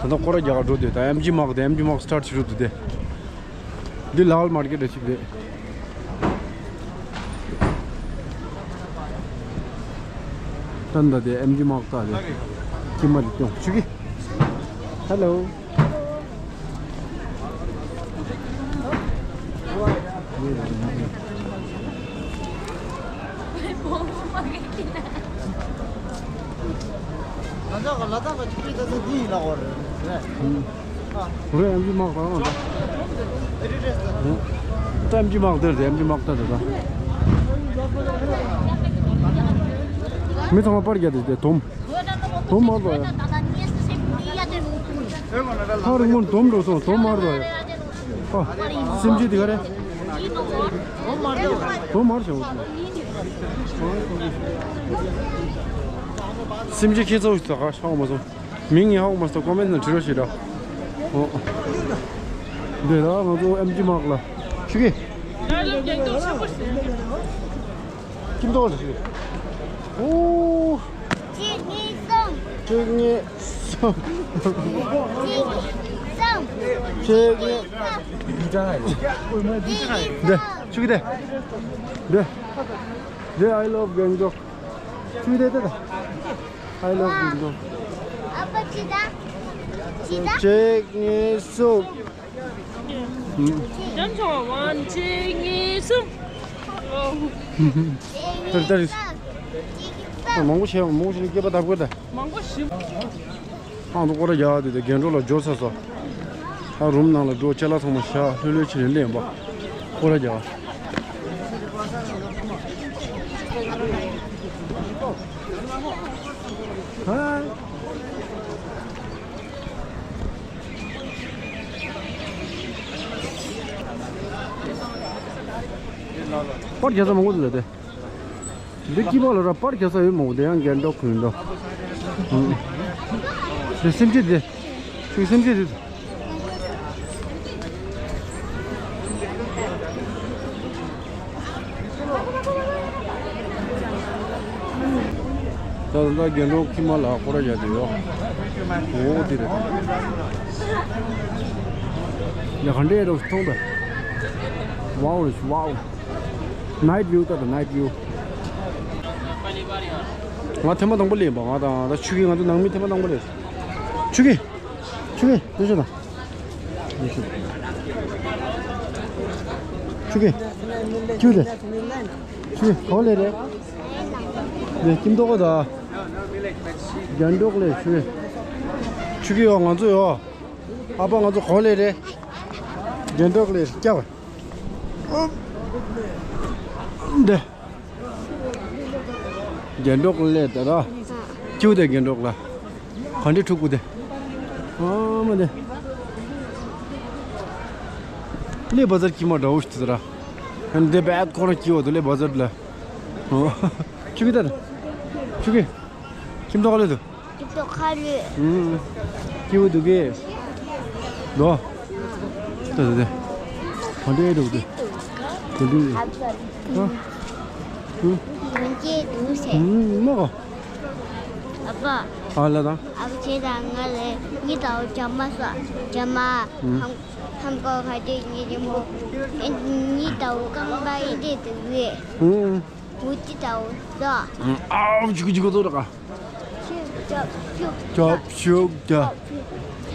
ད་ལྟ་སྐོར་ར་རྒྱག་འགྲོ་དུས་ད་ཨེམ་ཆི་མག་དེ་ཨེམ་ཆི་མག་སི་ཊར་ཊི་བྱེད་འགྲོ་དུས་དེ། འདི་ལའོལ་མར་ཀེཊ་ཞིག་རེད། ད་ལྟ་དེ་ཨེམ་ཆི་མག་ད་རེད། ཁྱིམ་མ་རེད་སྐྱོང་ཆུ་གི། ཧེ་ལོ། ལ་དྭགས་ལ་དྭགས་ཀྱི་ཆུ་ཚོད་ད་ཚོད་འདི་ཡིན་ལ་འོར་རེད། རེད་ཨེམ་ཆི་མག་ད་ང་ད། ད་ཨེམ་ཆི་མག་དེར་དེ་ཨེམ་ཆི་མག་ད་དེ་ད། མི་ཚང་མ་པར་རྒྱག་དེ་དེ་དོམ། དོམ་མར་དོ་ཡ། ཧ་རི་སྔོན་དོམ་འགྲོ་སོང་། དོམ་མར་དོ་ཡ། ཨ། སེམས་ཅན་དེ་ག་རེ། དོམ་མར་བྱུང་། སེམས་ཅན་ཁྱེད་ཚོ་ཞིག་ཚོ་ག་ཤོག་མ་སོང་། མིང་ཡང་ཧ་གོ་མ་སོང་། ཀོ་མེན་ཊི་ནང་བྲིས་རོགས་ཞེས་དྲ། ཨོ། འདི་ལ་ང་ཚོ་ཨེམ་ཆི་མག་ལ། ཆུ་གི། ཁྱིམ་ཐོག་ལ་ཞིག་ཨོ། གཅིག་གཉིས་གསུམ། གཅིག་གཉིས་གསུམ། གཅིག་གཉིས་གསུམ། གཅིག་གཉིས་གསུམ། འདི་ཆུ་གི་འདི། འདི། འདི་I love Gangtok། ཆུ་གི་འདི་འདི་འདི། I love Gangtok། ཨ་ཕ་ཅི་ད། ཅི་ད། གཅིག་གཉིས་གསུམ། ལྕམ་ཆུང་བ། ཝན། གཅིག་གཉིས་གསུམ། ཨོ། ཏར་ཏར། མང་པོ་བྱས། མང་པོ་བྱས་ནས་སྐྱེས་པ་བཏབ་དགོས་ད། མང་པོ་ཞིག་ཨང་དུ་སྐོར་ར་རྒྱག་དུས་དེ་གན་ཊོག་ལ་འབྱོར་ཚར་སོང་། ཨ་རུམ་ནང་ལ་འགྲོ། ཅ་ལག་ཚང་མ་བཞག་ལྷོད་ལྷོད་བྱས་ནས་སླེབས་ཡིན་པ། སྐོར་ར་རྒྱག་པར་རྒྱག་ས་མང་པོ་འདུག་ད་དེ། འདི་སྐྱིད་པ་ལ་ར་པར་རྒྱག་ས་ཡོད་མང་པོ། དེ་ཡང་གན་ཊོག་གི་ཡིན་ད། འདི་སེམས་ཅན་དེ། ཁྱོད་སེམས་ཅན་དེ། ད་ད་ད་གན་ཊོག་ཁྱིམ་མ་ལ་སྐོར་ར་རྒྱག་དུས་ཡོད། འོ་དེ་རེད། ཡ་ག་འདྲས་རོ་མཐོང་ད། ཝའོ་རེད་ཝའོ། ནའིཊ་བིའུ་ལྟ་དང་ནའིཊ་བིའུ། ང་ཐེངས་མ་དང་པོ་སླེབས་པ། ང་དང་ད་ཆུ་གི་ང་ཚོ་ནང་མི་ཐེངས་མ་དང་པོ་སླེབས། ཆུ་གི། ཆུ་གི། འདི་ཆུ་དང་། འདི་ཆུ། ཆུ་གི། ཆུ་དེ། ཆུ་གི་གང་སླེབས་རེད། འདི་ཁྱིམ་ཐོག་ག་ད། གན་ཊོག་སླེབས་ཆུ་གི། ཆུ་གི་ཡོ་ང་ཚོ་ཡོ། ཨ་ཕ་ང་ཚོ་གང་སླེབས་རེད། གན་ཊོག་སླེབས་སྐྱབས། འདི། གན་ཊོག་ལ་སླེབས་ད་ར། ཅིའུ་དེ་གན་ཊོག་ལ། ག་འདྲ་འཁྲུག་པོ་དེ། ཨ་མ་དེ། ལེ་བ་ཛར་ཀྱི་མ་འདྲ་བོ་ཞིག་ཟེར་ར། ཨན་དེ་བད་ཁོ་རང་ཀྱི་བ་དུ་ལེ་བ་ཛར་ལ། ཨོ། ཆུ་གི་ད། ཆུ་གི། ཁྱིམ་ཐོག་ལེ་དུ། ཁྱིམ་ཐོག་ཁ་ལེ། ཨུམ། ཀྱི་བ་དུ་གི། དོ། ད་ད་ད། ག་འདྲ་འདུག་དེ། ག་འདྲ་འདུག་ཨ། ཨུམ། ག་འདྲ་འདུག་ཟེར། ཨུམ་མོ། ཨ་ཕ། ཨ་ལ་ད། ཨ་ཕ་ཁྱེད་དང་ང་ལེ་གཉིས་དང་ཇ་མ་ས་ཇ་མ། ཨུམ། ཧམ་ཧམ་གོ་ཁ་ཏེ་ཉི་ཉི་མོ། ཨེ་ཉི་ད་འུ་ཀང་པ་ཨེ་ཏེ་ཏེ་ཝེ། ཨུམ། མུ་ཏི་ད་འུ་ཟ། ཨུམ། ཨའོ་ཇུ་གུ་ཇུ་གུ་ཏོ་ར་ཀ། ཤུག་རྒྱབ་ཤུག་རྒྱབ་ཤུག་རྒྱབ།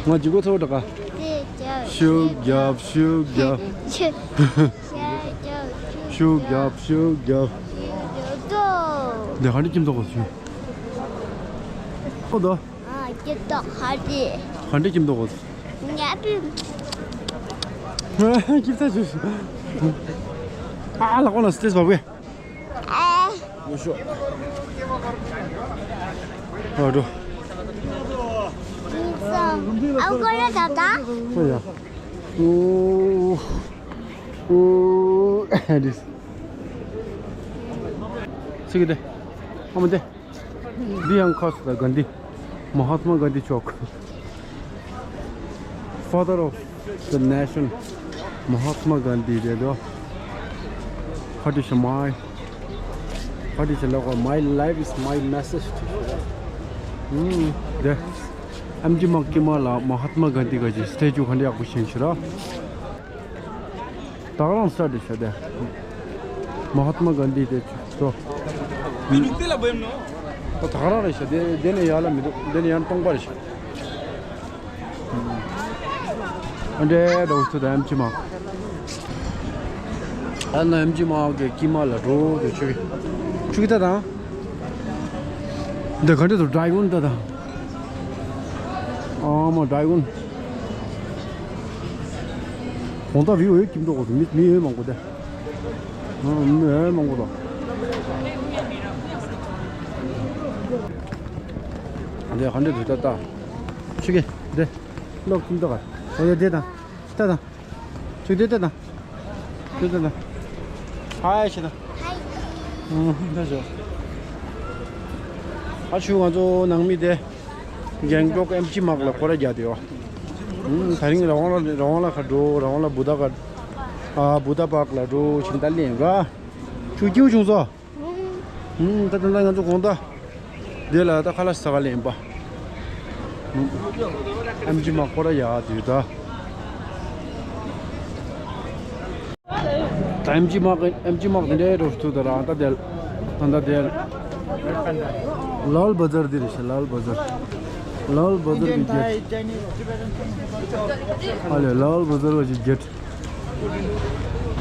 ང་ཇུ་གུ་ཏོ་ར་ཀ། ཤུག་རྒྱབ་ཤུག་རྒྱབ། ཤུག་རྒྱབ་ཤུག་རྒྱབ། ཤུག་རྒྱབ་ཤུག་རྒྱབ། ཤུག་རྒྱབ་ཏོ། འདི་ཧ་ནི་ཁྱིམ་ཐོག་གོ་ཤུ། ཨོ་དོ། ཨ་ཀྱེ་ཏོ་ཧ་ཏི། ག་འདྲ་ཁྱིམ་ཐོག་གོ། ཉ་པི། ཁྱིམ་ཚ་ཞུ་ཞུ། ཨ་ལ་ཁོ་ན་སི་ཏེས་བ་བེ། ཨ། ཡོ་ཤོ། ཨ་འགྲོ། ཨ་ཀོ་ལ་ད་ད། ཨོ་ཡ། ཨོ། ཨོ། ཨ་དིས། ཚིག་གི་དེ། ཨ་མ་དེ། འདི་ཡང་ཁ་སུ་དང་གྷན་དྷི། མ་ཧཱ་ཏ་མ་གྷན་དྷི་ཆོག། Father of the nation. མ་ཧཱ་ཏ་མ་གྷན་དྷི་རེད་དོ། ཁ་ཏི་ཤ་མའི། ཁ་ཏི་ཤ་ལ་གོ། My life is my message. ཨུམ། དེ། ཨེམ་ཆི་མག་ཀི་མ་ལ་མ་ཧཱ་ཏ་མ་གྷན་དྷི་ག་ཅི་སི་ཊེ་ཅུ་ག་འདྲ་ཡག་པོ་ཞིག་ཤི་ར། ད་ག་རང་སི་ཊཱཊ་བྱས་ཏེ། མ་ཧཱ་ཏ་མ་གྷན་དྷི་དེ་ཚོ། ད་ག་རང་རེད་ཤག་དེ་དེ་ནས་ཡར་ལ་མི་འདུག་དེ་ནས་ཡར་སྟོང་པ་རེད་ཤག་ཨ་འདྲའི་འདྲ་བོ་ཚོ་དང་ཨེམ་ཆི་མག་ཨ་ན་ཨེམ་ཆི་མག་གི་ཀི་མ་ལ་འགྲོ་དེ་ཆུ་གི་ཆུ་གི་ད་དང་། འདི་ག་འདྲ་འདུག་ཌ་ར་གོན་ད་དང་། ཨ་མ་ཌ་ར་གོན། གོང་ད་བིའུ་ཡོད་ཀྱིན་འདུག་གོ་མི་མི་ཡོད་མང་པོ་དེ། ཨ་མི་ཡོད་མང་པོ་དང་། འདི་ག་འདྲ་འདུག་ད་ད། ཆུ་གི་འདི་ལོག་ཀྱིན་འདུག་ག་ཨོ་ཡ་དེ་དང་། ད་དང་། ཆུ་དེ་ལྟ་དང་། ཆུ་དེ་ལྟ། ཧའི་ཞེ་ད། ཧའི། ཨུམ་ད་ཞོ། ཨ་ཆུ་ང་ཚོ་ནང་མི་དེ། གེང་ཀྲོག་ཨེམ་ཆི་མག་ལ་སྐོར་ར་རྒྱག་དེ་ཡོ། ཨུམ་ད་རིང་ར་ཝང་ལ་ར་ཝང་ལ་ཁ་འགྲོ་ར་ཝང་ལ་བུ་ད་ག་ཨ་བུ་ད་པག་ལ་འགྲོ་ཞིང་ད་ལེན་ར། ཆུ་སྐྱིད་བྱུང་སོ། ཧུམ། ད་ད་ད་ང་ཚོ་དགོང་དག་དེ་ལ་ད་ཁ་ལག་ཟ་ག་ལེན་པ། ཨེམ་ཆི་མག་སྐོར་ར་ཡག་དུས་ད། ད་ཨེམ་ཆི་མག་ཨེམ་ཆི་མག་དེ་འདྲའི་རོ་ཐུག་ད་ར་ད་དེ་ད་ད་དེ། ལཱལ་བ་ཛར་དེ་རེད་ཤག་ལཱལ་བ་ཛར། ལཱལ་བ་ཛར་གི་གེ་ཊི། ཨ་ལེ་ལཱལ་བ་ཛར་བ་ཅིག་གེ་ཊི།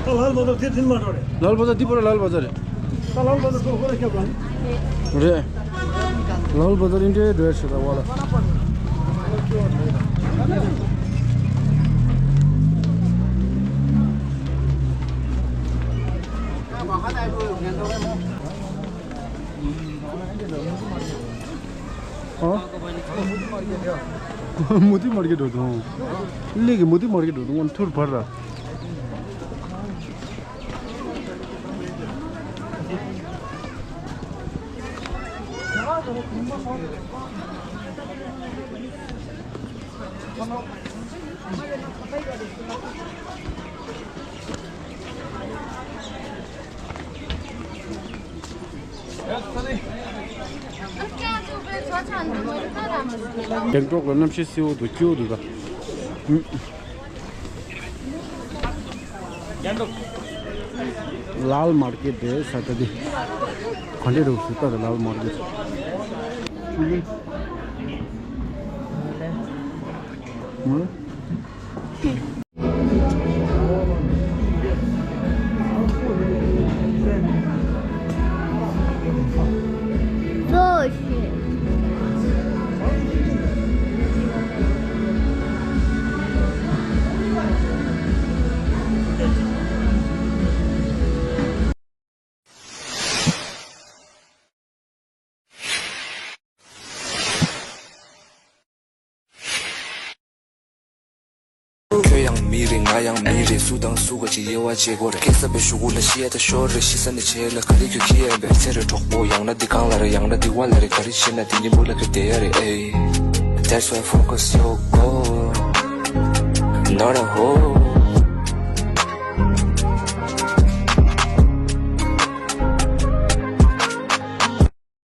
ད་ལཱལ་བ་ཛར་དེ་འཛིན་མ་འགྲོ་རེད། ལཱལ་བ་ཛར་འདི་པོ་ར་ལཱལ་བ་ཛར་རེད། ད་ལཱལ་བ་ཛར་ཁོ་ཁོ་ར་སྐྱབས་ར། རེད། ལཱལ་བ་ཛར་ཨིན་འདྲའི་འགྲོ་ཡ་ཞིག་ད་བ་ལ། ཨ། མུ་ཏི་མར་ཀེ་འགྲོ་དང་། ལེགས་ཀྱི་མུ་ཏི་མར་ཀེ་འགྲོ་དང་། ཐུར་བར་ར། གེང་ཀྲོག་ལ་གནམ་གཤིས་བསིལ་བོ་འདུག་སྐྱིད་པོ་འདུག་ད། ལཱལ་མར་ཀེ་ཊི་དེ་ས་ད་དེ། ག་འདྲས་རུ་སུ་ལྟ་ད་ལཱལ་མར་ཀེ་ཊི། མི་རེད། ང་ཡང་མི་རེད། སུ་དང་སུ་ག་ཅིག་དབྱེ་བ་འབྱེད་དགོས་རེད། སྐྱེས་ས་པའི་གཞུག་གུ་ལ་ཤི་ཡ་ད་ཤོར་རེད། ཤི་ས་ནས་བྱས་ལ་ག་རེ་ཁྱོད་ཁྱི་ཡ་བས་ཚེ་རེད་གྲོགས་པོ། ཡང་ན་འདི་གང་ལ་རེད། ཡང་ན་འདི་བ་ལ་རེད། ག་རེ་བྱེད་ན་འདི་གཉིས་པོ་ལ་ག་བསྡད་ཡ་རེད། ཨེ། That's why focus your goal, not a hole.